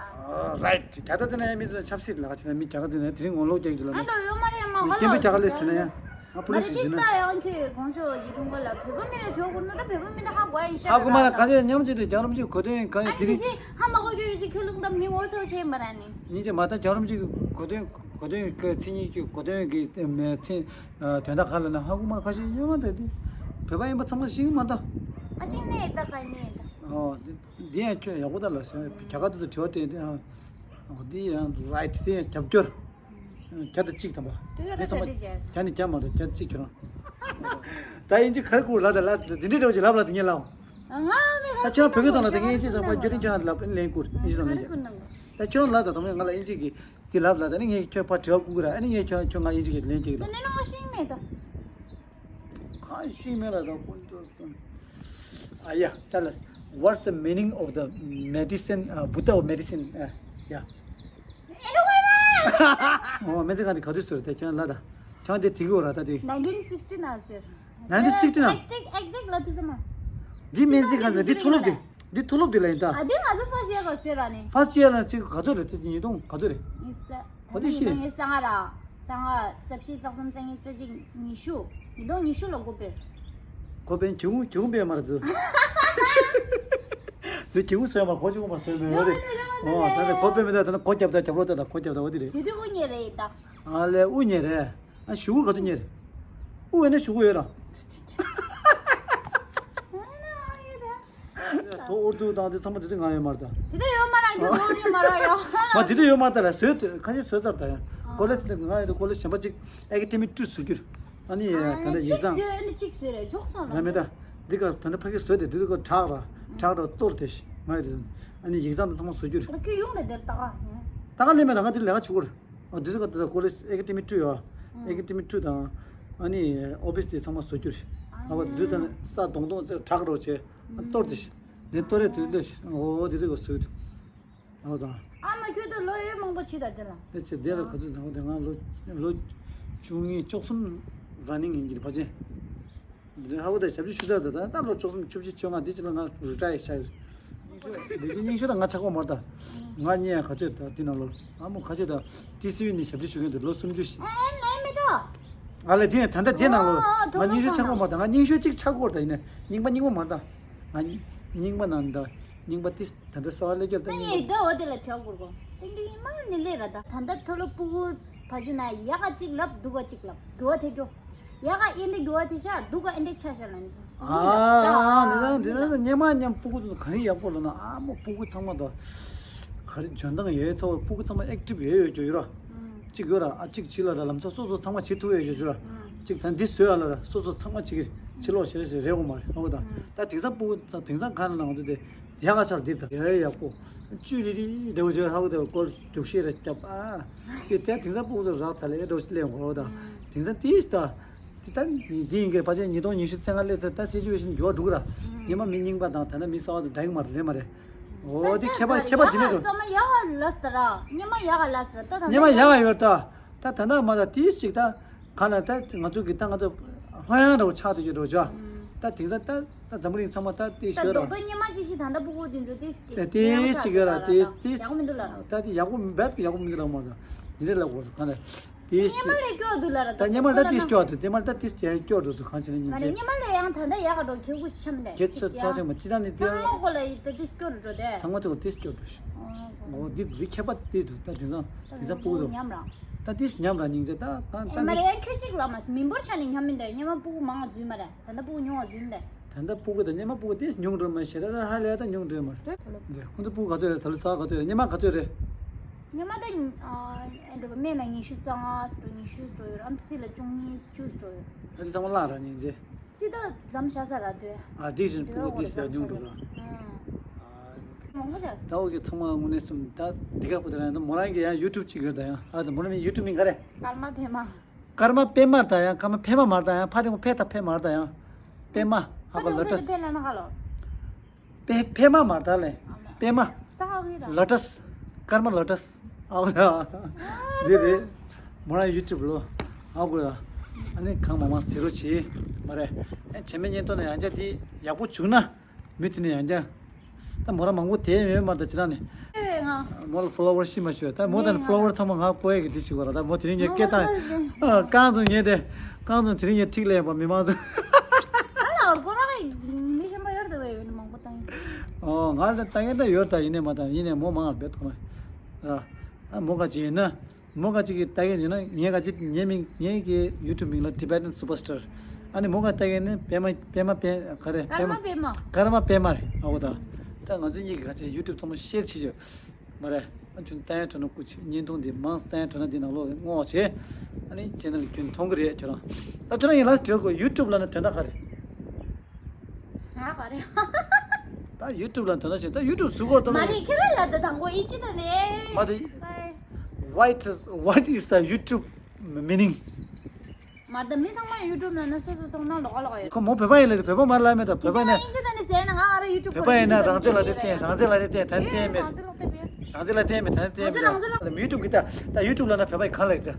རའིཊ། རྒྱ་དར་དེ་ན་ཡང་མི་ཚོ་ཆབ་སྲིད་ལ་ཁ་ཆེ་ན་མི་རྒྱ་གར་དེ་ན་དེ་རིང་ངོ་ལོག་རྒྱག་རྒྱུ་ལ་ཨ་ན་འགྲོ་ཡོད་མ་རེད་མ་ཧ་ལོ། སྐྱེན་པའི་རྒྱ་གར་ལས་དྲི་ན་ཡང་ང་པུ་ལི་སི་ཟིན་ན། ད་ཡང་ཁྱོད་གོང་ཞོ་ཡི་ཀྲུང་གོ་ལ་བོད་པ་མི་ལ་ཇོ་གུར་ནོ་ད་བོད་པ་མི་ད་ཧ་གོ་ཡིན་ཤ། ཧ་གོ་མ་ལ་ག་ཚོད་མཉམ་ཅིག་ཏུ་རྒྱ་རོམ་ཅིག་གོ་དོན་ཡིན་ག་ཡིན་དེ་རིང་ཨ་ནི་དེ་ཧ་མ་གོ་ཁྱོད་ཡི་ཅིག་ཁྱོད་ལུང་ད་མི་ངོ་སོ་ཆེ་མ་ར་ནི། ཉིན་ཅིག་མ་ད་རྒྱ་རོམ་ཅིག་གོ་དོན་གོ་དོན་གི་མཚན་ཉིད་ཀྱི་གོ་དོན་གི་མཚན་དོན་དག་ག་ལ་ན་ཧ་གོ་མ་ཁ་ཤས་ཡོད་མ་ད་དེ་བོད་པ་ཡིན་པ་ཚང་མ་ཤེས་ཀྱི་མ་ད། ཨ་ཤིང་ནས་ད་ག་ནས་ད། ཨོ་དེ་འདི་ཡང་ཁྱོད་ཡག་པོ་ད་ལ་སོང་རྒྱ་གར་དུ་དྲི་བ་དེ་དེ་ཨ་འོ་འདི་ཡང་རའིཊ་དེ་ཡང་རྒྱབ་སྐྱོར། བརྒྱ་དང་གཅིག་དང་པ། དེ་ག་མི་ཚང་མ་ཚད་བརྒྱ་ནི་བརྒྱ་མ་རེད་བརྒྱ་གཅིག་ཁྱོད་རང་། ད་ཨིན་ཇི་ག་རེ་བསྐུར་ལབ་ད་ལབ་འདི་འདྲའི་འདྲ་བོ་ཞིག་ལབ་ལབ་དེ་ངས་ལབ། ང་མི་ད་ཁྱོད་རང་བོད་སྐད་ཐོག་ལ་ད་ངས་ཨིན་ཇི་དང་པ་རྒྱུ་རིན་ཅང་ལབ་ཨིན་ལན་བསྐུར་ཨིན་ཇི་དང་ལན་རྒྱག་ད་ཁྱོད་རང་ལབ་ད་དང་པོ་ང་ལ་ཨིན་ཇི་གི་དེ་ལབ་ལབ་ད་ནི་ངས་ཁྱོད་ཕར་དྲི་བ་བསྐུར་གི་ར་ཨ་ནི་ངས་ཁྱོད་ཁྱོད་ང་ཨིན་ཇི་གི་ལན་རྒྱག་གི་ལབ། ཁ་ཤིག་མེད་ལ་ད་ཀུན་ཏུ་སུན། ཨ་ཡ། Tell us, what's the meaning of the medicine, uh, Buddha of medicine? Uh, yeah. ཨོ་སྨན་རྩིས་ཁང་དེ་ག་དུས་བཟོས་རེད་དེ་ཁྱོད་ལ་ད། ཁྱོད་དེ་དེ་གི་འོ་ར་ད་དེ། nineteen sixty་ན་ཟེར། nineteen sixty་ན། Exact exact ལ་དུས་ཙམ་མ། འདི་སྨན་རྩིས་ཁང་ཟེར་འདི་མཐོ་སློབ་དེ། འདི་མཐོ་སློབ་དེ་ལ་ཡིན་ད། ཨ་དེ་ང་ཚོ་first year ལ་ཟེར་ར་ནི། First year ལ་ཅིག་ག་ཚོད་རེད་དེ་ཉིས་སྟོང་ག་ཚོད་རེད། ཨོ་དེ་ཤེས། ཉིས་སྟོང་ཉི་ཤུ་ར། ཉིས་སྟོང་ཉི་ཤུ་ལ་འགོ་སྤེལ། འགོ་སྤེལ་གྱི་གུང་གྱི་གུང་སྤེལ་མ་རེད་འདུག་འདི་གྱི་གུང་ཟེར་མ་གོ་གྱི་གུང་མ་ཟེར་མེད་འོ་རེད། ཨོ་ད་ནི་གོ་སྤེལ་མི་འདུག་ད་ནི་གོ་རྒྱབ་ད་རྒྱབ་ལོག་ད་ད་གོ་རྒྱབ་ད་འོ་དེ་རེད། དེ་དུས་དབུ་བརྙེས་རེད་ད། ཨ་ལས་དབུ་བརྙེས་རེད། ཨ་གཞུག་གུ་ག་དུས་བརྙེས་རེད། དབུ་བརྙེས་ན་གཞུག་གུ་ཡོད་ར། ད་འོར་དུ་དང་དེ་ཚང་མ་དེ་དུས་ང་ཡོད་མ་རེད་ད། དེ་དུས་ཡོད་མ་རེད་ཁྱོད་དུས་ཡོད་མ་རེད་ཡོད། མ་དེ་དུས་ཡོད་མ་རེད་ད་ལ་བཟོས་ཁ་ཤས་བཟོས་ཚར་ད་ཡང་། ཨ་ཀོ་ལེ་ཇི་ང་ཡོད་དུ་ཀོ་ལེ་ཇི་གཞན་པ་ཅིག་ཨེ་ཀེ་ཌེ་མིག་ཊུར་བཟོ་རྒྱུར། ཨ་ནི་ད་ལྟ་ཡིག་ཚང་། ཨ་ནི་གཅིག་བཟོས་རེད་འཇོག་སོང་ལ། ང་མེད་ད། འདི་ག་ད་ལྟ་ཕ་གི་བཟོས་ཏེ་འདི་དུས་ཀ་བྲག་ར་བྲག་ར་གཏོར་ཏེ་ང་ཡོད་དུ་ཨ་ནི་ཡིག་ཚང་དུ་ཚང་མ་བཟོ་རྒྱུར། ད་ཁྱོད་ཡོང་ལ་འདིར་ད་ག་ད་ག་ལེ་མེད་ད་ང་དེ་ལས་ཀ་བྱེད་དགོས་རེད། ཨ་འདི་ཚོ་ག་ད་ཀོ་ལེ་ཇི་ཨེ་ཀེ་ཌེ་མིག་ཊུར་ཡོད། ཨེ་ཀེ་ཌེ་མིག་ཊུར་དང་ཨ་ནི་ཨོ་ཕིས་དེ་ཚང་མ་བཟོ་རྒྱུ་རེད། ཨ་ཁོ་འདི་ད་ས་གདོང་གདོང་ཙེ་དྲག་རོགས་བྱས་ཨ་གཏོར་ཏེ་ནས་གཏོར་རེ་དུས་འདི་ཨོ་འདི་དུས་ག་བཟོས་འདུག་ཨོ་ཙང་། ཨ་མ་ཁྱོད་ད་ལོ་ཡོད་མང་པོ་བྱེད་ད་དེ་ལ། དེ་ཚེ་དེ་ལ་ག་ཚོད་ད་ཁོ་དེ་ང་ལོ་ལོ་བཅུ་གཉིས་བཅུ་གསུམ་ར་ནིང་ཡིན་གྱི་རེད་ཕལ་ཆེར། འདི་ཧ་གོ་ད་ཞབས་ཕྱི་ཞུ་ཚར་ད་ད་ད་ལོ་བཅུ་གསུམ་བཅུ་བཞི་བཅོ་ལྔ་འདི་ཅི་ལ་ང་རི་ཊ་ཡར་ཤག་ཡོད། ལས་བྱེད་རྙིང་ཤོས་ད་ང་ཆགས་ཀྱི་མ་རེད་ད། ང་གཉིས་ཡང་ག་ཚོད་ད་འདི་ནང་ལོ་ཨ་མོ་ག་ཚོད་ད་ཏི་སི་ཝི་ནས་ཞབས་ཕྱི་ཞུ་མཁན་དེ་ལོ་སུམ་ཅུ་ཞིག་ཨ་ལས་མི་འདུག་ང་ལས་དེ་ད་ལྟ་དེ་ནང་ལོ་ཨ་ཨ་ང་རྙིང་ཤོས་ཆགས་ཀྱི་མ་རེད་ད། ང་རྙིང་ཤོས་གཅིག་ཆགས་ཀྱི་ཡོད་རེད་ད། ཡིན་ན་རྙིང་པ་རྙིང་པ་མ་རེད་ད། ང་རྙིང་པ་ནང་ད་རྙིང་པ་ཏི་ད་ལྟ་གསར་པ་སླེབས་རྒྱུ་ད་ད་རྙིང་ཡིན་ད་འོ་དེ་ལ་ཆགས་དགོས་གོ་ཏིང་ཏིང་མ་ནི་ལས་ར་ད། ད་ལྟ་མཐོ་སློབ་སྤུ་གུ་ཕ་ཆུ་ན་ཡག་ག་གཅིག་ལབ་སྡུག་ག་གཅིག་ལབ་འགྱུར་བ་ཐེབས་རྒྱུ། ཡ་ག་ཨེ་འདྲ་འགྱུར་བ་དེ་ཤ་འདུག་ག་ཨེ་འདྲ་ཆ་ཤ་ལ་ནི། ཨ་ཨ་འདི་ཚང་འདི་ཚང་སྙེ་མ་མཉམ་སྤུ་གུ་ཚོ་ག་རེ་ཡག་པོ་ལ་ན་ཨ་མོ་སྤུ་གུ་ཚང་མ་དང་། ག་རེ་འཇོན་ཐང་ཡོད་ཚ་བོ་སྤུ་གུ་ཚང་མ་ཨེག་ཊིབ་ཡོད་ཡོད་ཅོ་ཡོད་ར། གཅིག་ཡོད་ར་ཨ་གཅིག་བྱི་ལ་ར་ལམ་སང་སོ་སོ་ཚང་མ་བྱེད་ཐུབ་ཡོད་ཅོ་ཅོ་ར། གཅིག་ད་འདི་བཟོས་ཨ་ལ་ར་སོ་སོ་ཚང་མ་བྱེད་ཀྱི་ཕྱི་ལོགས་ཞེ་རེ་ཞེ་རེ་འོ་མ་རེད་ཨ་བོ་ད། ད་དེང་སང་སྤུ་གུ་ཚང་དེང་སང་ག་ན་ང་ཚོ་དེ་ཡག་ག་ཆར་འདིར་ད་ཡ་ཡག་པོ། བཅུ་རི་རི་འདྲ་བོ་ཅོ་ཧ་གོ་དེ་སྐོར་རྒྱུག་ཤེས་ར་རྒྱབ་ཨ། ཁྱེད་དེ་དེང་སང་སྤུ་གུ་ཚོ་རག་ཚ་ལེ་འདྲ་བོ་ཅིག་ལེན་གོ་ར་བོ་ད། དེང་སང་དེ་ད། དེ་ལྟར་འདི་ཡིན་གྱི་ཕལ་ཆེར་ཉིས་སྟོང་ཉི་ཤུ་རྩ་ལྔ་སླེབས་ཚེ་ད་སི་ཅུ་ཨེ་ཤན་འགྱུར་བ་འགྲོ་གི་ར། སྔོན་མ་མི་རྙིང་པ་དང་ད་ལྟ་མི་གསར་བ་དང་འདྲ་གི་མ་རེད་མ་རེད། འོ་དེ་ཁྱད་པར་ཁྱད་པར་དེ་ནས་འགྲོ། ཡག་ག་ལས་ཟེར་ར། སྔོན་མ་ཡག་ག་ལས་ཟེར་ར་ད་ད་སྔོན་མ་ཡག་ག་ཡོད་ད། ད་ད་ད་མ་ད་དེ་ཞིག་ད། ག་ལ་ད་ང་ཚོ་གི་ད་ང་ཚོ་ལྷོད་ཡངས་འདྲ་བོ་ཆགས་ཏེ་ཡོད་འགྲོ་ཅོ། ད་དེང་སང་ད་ད་འཛམ་བུ་གླིང་ཚང་མ་ད་དེ་ད་ཤོད་ར། རྡོག་རྡོག་སྔོན་མ་ཅི་ཞིག་ད་ད་སྤུ་གུ་དེ་ཚོ་དེ་ཞིག་ད་དེ་ཞིག་ཡོད་ར་དེ་དེ་ཡག་པོ་མི་འདུག་ལ་ར། ད་དེ་ཡག་པོ་འབད་ཡག་པོ་མི་འདུག་ལ་མ་ད་དེ་འདྲ་ལ་གོ་ག་ལ། དེ་སྔོན་མ་ལས་སྐྱོ་འདུག་ལ་ར། ད་སྔོན་མ་ལ་ད་དེ་སྐྱོ་འདུག་དེ་མ་ལ་ད་དེ་སྐྱོ་འདུག་དུ་གང་བྱས་ན་སྙིང་རྗེ། སྔོན་མ་ལས་ཡང་ད་ལྟ་ཡག་ག་འགྲོ་ཁྱེད་ཀུ་ཆམ་ནས་ཁྱེད་ཚོ་ཚ་ཆེན་མ་ཅི་ད་ནི་ཚེ་ཚང་མ་ཀོ་ལ་ཡི་ད་དེ་སྐྱོ་རུ་འགྲོ་དེ། ཚང་མ་ཚོ་དེ་སྐྱོ་འགྲོ་ཤི། འོ་འདི་འདི་ཁྱད་པར་དེ་འདུག་ད་དེང་སང་དེང་སང་སྤུ་གུ་ཚོ་ཉམས་ར། ད་དེ་ཉམས་ར་སྙིང་རྗེ་ད་ད་ད་ཨེ་མ་རེད་ཁྱོད་གཅིག་ལ་མ་མི་འབོར་ཆ་ནས་ཉམས་མི་འདུག་སྔོན་མ་སྤུ་གུ་མང་བ་འཛུལ་མ་རེད། ད་ལྟ་སྤུ་གུ་ཉུང་བ་འཛུལ་མི་འདུག་ད་ལྟ་སྤུ་གུ་དང་སྔོན་མ་སྤུ་གུ་དེ་ཉུང་འགྲོ་མ་ཤེས་ར་ད་ཧ་ལས་ད་ཉུང་འགྲོ་མ་རེད། འདི་ཁོང་ཚོ་སྤུ་གུ་ག་ཚོད་རེད། ད་ལོ་ས་ག་ཚོད་རེད། སྔོན་མ་ག་ཚོད་རེད། སྔོན་མ་ད་ཨེ་འགྲོ་བ་སྨད་ལ་ཉི་ཤུ་རྩ་ལྔ་ཙམ་འགྲོ། ཉི་ཤུ་འགྲོ་ཡོད་ར། ཨམ་རྩི་ལ་བཅུ་གཉིས་བཅུ་འགྲོ་ཡོད། ཨ་འདི་ཚང་མ་བརླག་ར་སྙིང་རྗེ། རྩི་ད་མཚམས་བཞག་ས་ར་དུས། ཨ་འདི་བཞིན་སྤུ་གུ་འདི་ཟེར་ཉུང་འགྲོ་ར། མང་པོ་བཞག་ས། ད་འོ་གི་ཚང་མ་དངོས་གནས་སེམས་ད་འདི་ག་པོ་དེ་ར་ཡང་ད་མོ་རང་གི་ཡང་ཡུ་ཊུབ་ཅིག་ཡོད་ད་ཡང་ཨ་ད་མོ་རང་མི་ཡུ་ཊུབ་མིང་ག་རེ། ཀརྨ་པདྨ། ཀརྨ་པདྨ་ད་ཡང་ཀརྨ་པདྨ་མ་རེད་ད་ཡང་ཕ་དེ་ངོ་ཕེ་ད་ཕེ་མ་རེད་ད་ཡང་པདྨ་ཧ་གོ་ལོ་ཊ་སི། པདྨ་ད་ཕེ་ལ་ན་ག་ལོ། པེ་པདྨ་མ་རེད་ད་ལེ། པདྨ། ད་ཧ་གོ་ཡི་ར། ལོ་ཊ་སི། ཀརྨ་ལོ་ཊ་སི། ཨ་འདི་རེད། མོ་རང་ཡུ་ཊུབ་ལོ། ཨ་གོ་ཡ། ཨ་ནི་གང་མང་མང་ཟེར་རོ་བྱེད། མ་རེད། ཨ་བྱེད་མེད་བརྙན་ཐུང་ནས་ཡང་བསྐྱར་དེ་ཡག་པོ་བྱུང་ན། མི་དེ་ནས་ཡང་བསྐྱར། ད་མོ་རང་མང་པོ་དེ་ཡོད་མ་རེད་ད་ཅི་ད་ནི། ཨེ་ང་། མོ་ལ་ཕོ་ལོ་ཝར་ཤི་མ་ཤོད་ད་མོ་ད་ནི་ཕོ་ལོ་ཝར་ཚང་མ་ང་ཀོ་ཡ་གི་དེ་ཞིག་བ་ར་ད་མོ་དེ་རིང་ངས་སྐད་བཏང་། ཨ་རྐང་བཙུགས་ངས་དེ། རྐང་བཙུགས་དེ་རིང་ངས་ཁྲིག་ལས་པ་མི་མང་ཚོ། ཨ་ལ་ཨོར་ཀོ་ར་གི་མི་གཞན་པ་ཡོད་དེ་བས་ཡོད་ནི་མང་པོ་བཏང་ཡིན། ཨོ་ང་ལ་ད་ངས་ད་ཡོད་ད་ཡིན་ནས་མ་ད་ཡིན་ནས་མོ་མང་ང་བེད་ཐོག་མ། ར། ཨ་མོ་ག་ཅི་ཡིན་ན། མོ་ག་ཅིག་གིས་ལྟ་གི་ཡིན་ན་ངས་ག་ཅིག་ངའི་མིང་ངའི་གི་ཡུ་ཊུབ་མིང་ལ་Tibetan Superstar། ཨ་ནི་མོ་ག་ལྟ་གི་ཡིན་ན་པདྨ་པདྨ་པད་ག་རེ་ཀརྨ་པདྨ། པདྨ། ཀརྨ་པདྨ་རེད་ཨ་འོ་ད། ད་ང་ཚོ་གཉིས་ཀྱི་ག་ཅིག་ཡུ་ཊུབ་ཚང་མ་ཤེར་བྱེད་ཆོག་མ་རེད། ཨ་ཅུང་ལྟ་ཡ་དྲན་ན་སྐུ་མཁྱེན། བརྙན་ཐུང་འདི་མང་ཙམ་ལྟ་ཡ་དྲན་ན་འདི་ནང་ལོགས་ལ་བསྔོག་བྱས། ཨ་ནི་ཅེ་ནལ་རྒྱུན་མཐོང་གི་རེད་ཁྱོད་རང་། ད་ཁྱོད་རང་ཡིན་ལ་དྲི་བ་ཡུ་ཊུབ་ལ་ནི་དོན་དག་ག་རེད། ང་ག་རེ། ད་ཡུ་ཊུབ་ལ་དོན་དག་ཞིག་ད་ཡུ་ཊུབ་ཟུག་གོ་ད་མ་རེད་ཁྱེད་རང་ལ་ད་དང་པོ་ཨི་ཅི་ད་ནས། མ་དེ། What is what is the YouTube meaning? མ་ད་མི་ཚང་མ་ཡུ་ཊུབ་ནང་ན་སོ་སོ་མཐོང་ན་ལོག་ལོག་ཡོད། ཁོ་མོ་བོད་པ་ཡིན་ལ་བོད་པ་མ་ལ་མེད་ད་བོད་པ་ཡིན་ན། ཨི་ཅི་ད་ནས་ཟེར་ན་ང་ཨ་ར་ཡུ་ཊུབ་བོད་པ་ཡིན་ན་རང་བཙན་ལ་དེ་བརྟེན་རང་བཙན་ལ་དེ་བརྟེན་ད་དེ་མེད། རང་བཙན་ལ་དེ་མེད་ད་དེ་མེད་ད་ཡུ་ཊུབ་གི་ད་ད་ཡུ་ཊུབ་ལ་ན་བོད་པ་ཡི་གང་ལ་ཡོད་ད་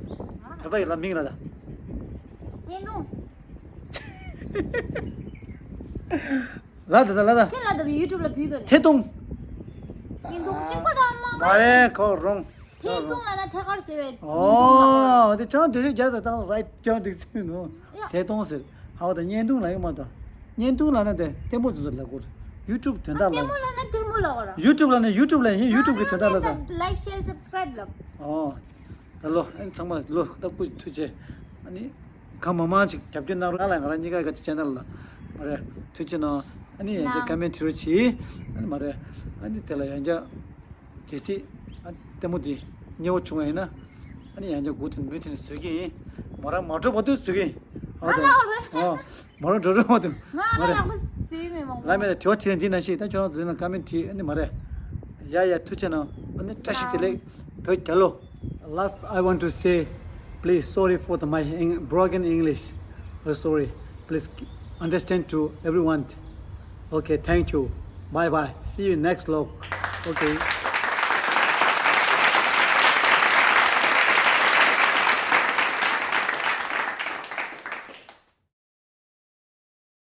བོད་པ་ཡི་ལ་མིང་ལ་ད། ཡིན་ནོ། ལ་ད་ད་ལ་ད། ཁྱེད་ལ་ད་བི་ཡུ་ཊུབ་ལ་བུད་དོ་ནི། ཐད་གཏོང་། ཡིན་འདུག་གཅིག་པ་ར་མ། མ་རེད་ཁོ་རོང་། ཐད་གཏོང་ལ་ན་ཐད་ཀར་ཟེར་བའི། ཨོ་དེ་ཅང་འབྲི་རིགས་རྒྱ་ས་དང་རའི་ཊི་ཅང་འགྲིག་ཚུལ་ནོ། ཡ། ཐད་གཏོང་ཟེར་ཧ་བ་ད་བརྙན་ཐུང་ལ་ཡོད་མ་ད། བརྙན་ཐུང་ལ་ན་དེ་ལྟད་མོ་ཚོ་ཚོ་ལ་གོ་རེད། ཡུ་ཊུབ་དོན་དག་ལ། ལྟད་མོ་ལ་ན་ལྟད་མོ་ལ་གོ་ར། ཡུ་ཊུབ་ལ་ན་ཡུ་ཊུབ་ལ་ཡིན་ཡུ་ཊུབ་གི་དོན་དག་ལ་ད། Like, share, subscribe ལ། ཨོ། ད་ལོ་ཨ་ནི་ཚང་མ་ལོ་སྟབས་ཀུ་ཐུགས་རྗེ་ཆེ། ཨ་ནི་གང་མང་མང་ཅིག་རྒྱབ་སྐྱོར་གནང་རོགས་ང་ལ་ང་རང་གཉིས་ཀ་ག་ཅིག་ཅེ་ནལ་ལ་མ་རེད་ཐུགས་རྗེ་གནང་། ཨ་ནི་ཡང་ཅིག་ཀ་མེན་བྲིས་རོགས་གྱིས། ཨ་ནི་མ་རེད། ཨ་ནི་དེ་ལ་ཡང་ཅིག་གལ་སྲིད་ཨ་ལྟད་མོ་དེ་མཉེས་པོ་བྱུང་བ་ཡིན་ན་ཨ་ནི་ཡང་ཅིག་སྒུག་ཐུན་མུ་མཐུད་ནས་བཟོ་གི་ཡིན། མོ་རང་མ་གྲོགས་པ་དུས་བཟོ་གི་ཡིན། ཨ་ལ་ཨོ་རེད། ཨོ། མ་རུང་འགྲོ་རུང་མ་འདུག་ང་མ་རང་རེད། ཡག་པོ་བཟོས་མེད་མང་པོ། ལ་མེད་ལ་དྲི་བ་དྲིས་ན་འདི་ནང་བཞིན་ད་ཁྱོད་རང་ཚོ་འདི་ན་ཀ་མེན་བྲིས་ཨ་ནི་མ་རེད། ཡ་ཡ་ཐུགས་རྗེ་གནང་ཨ་ནི་བཀྲ་ཤིས་བདེ་ལེགས། བོད་རྒྱལ་ལོ། Last, I want to say, please sorry for the, my Eng-, broken English. Oh, sorry. Please understand to everyone. Okay, thank you. Bye bye. See you next vlog. Okay.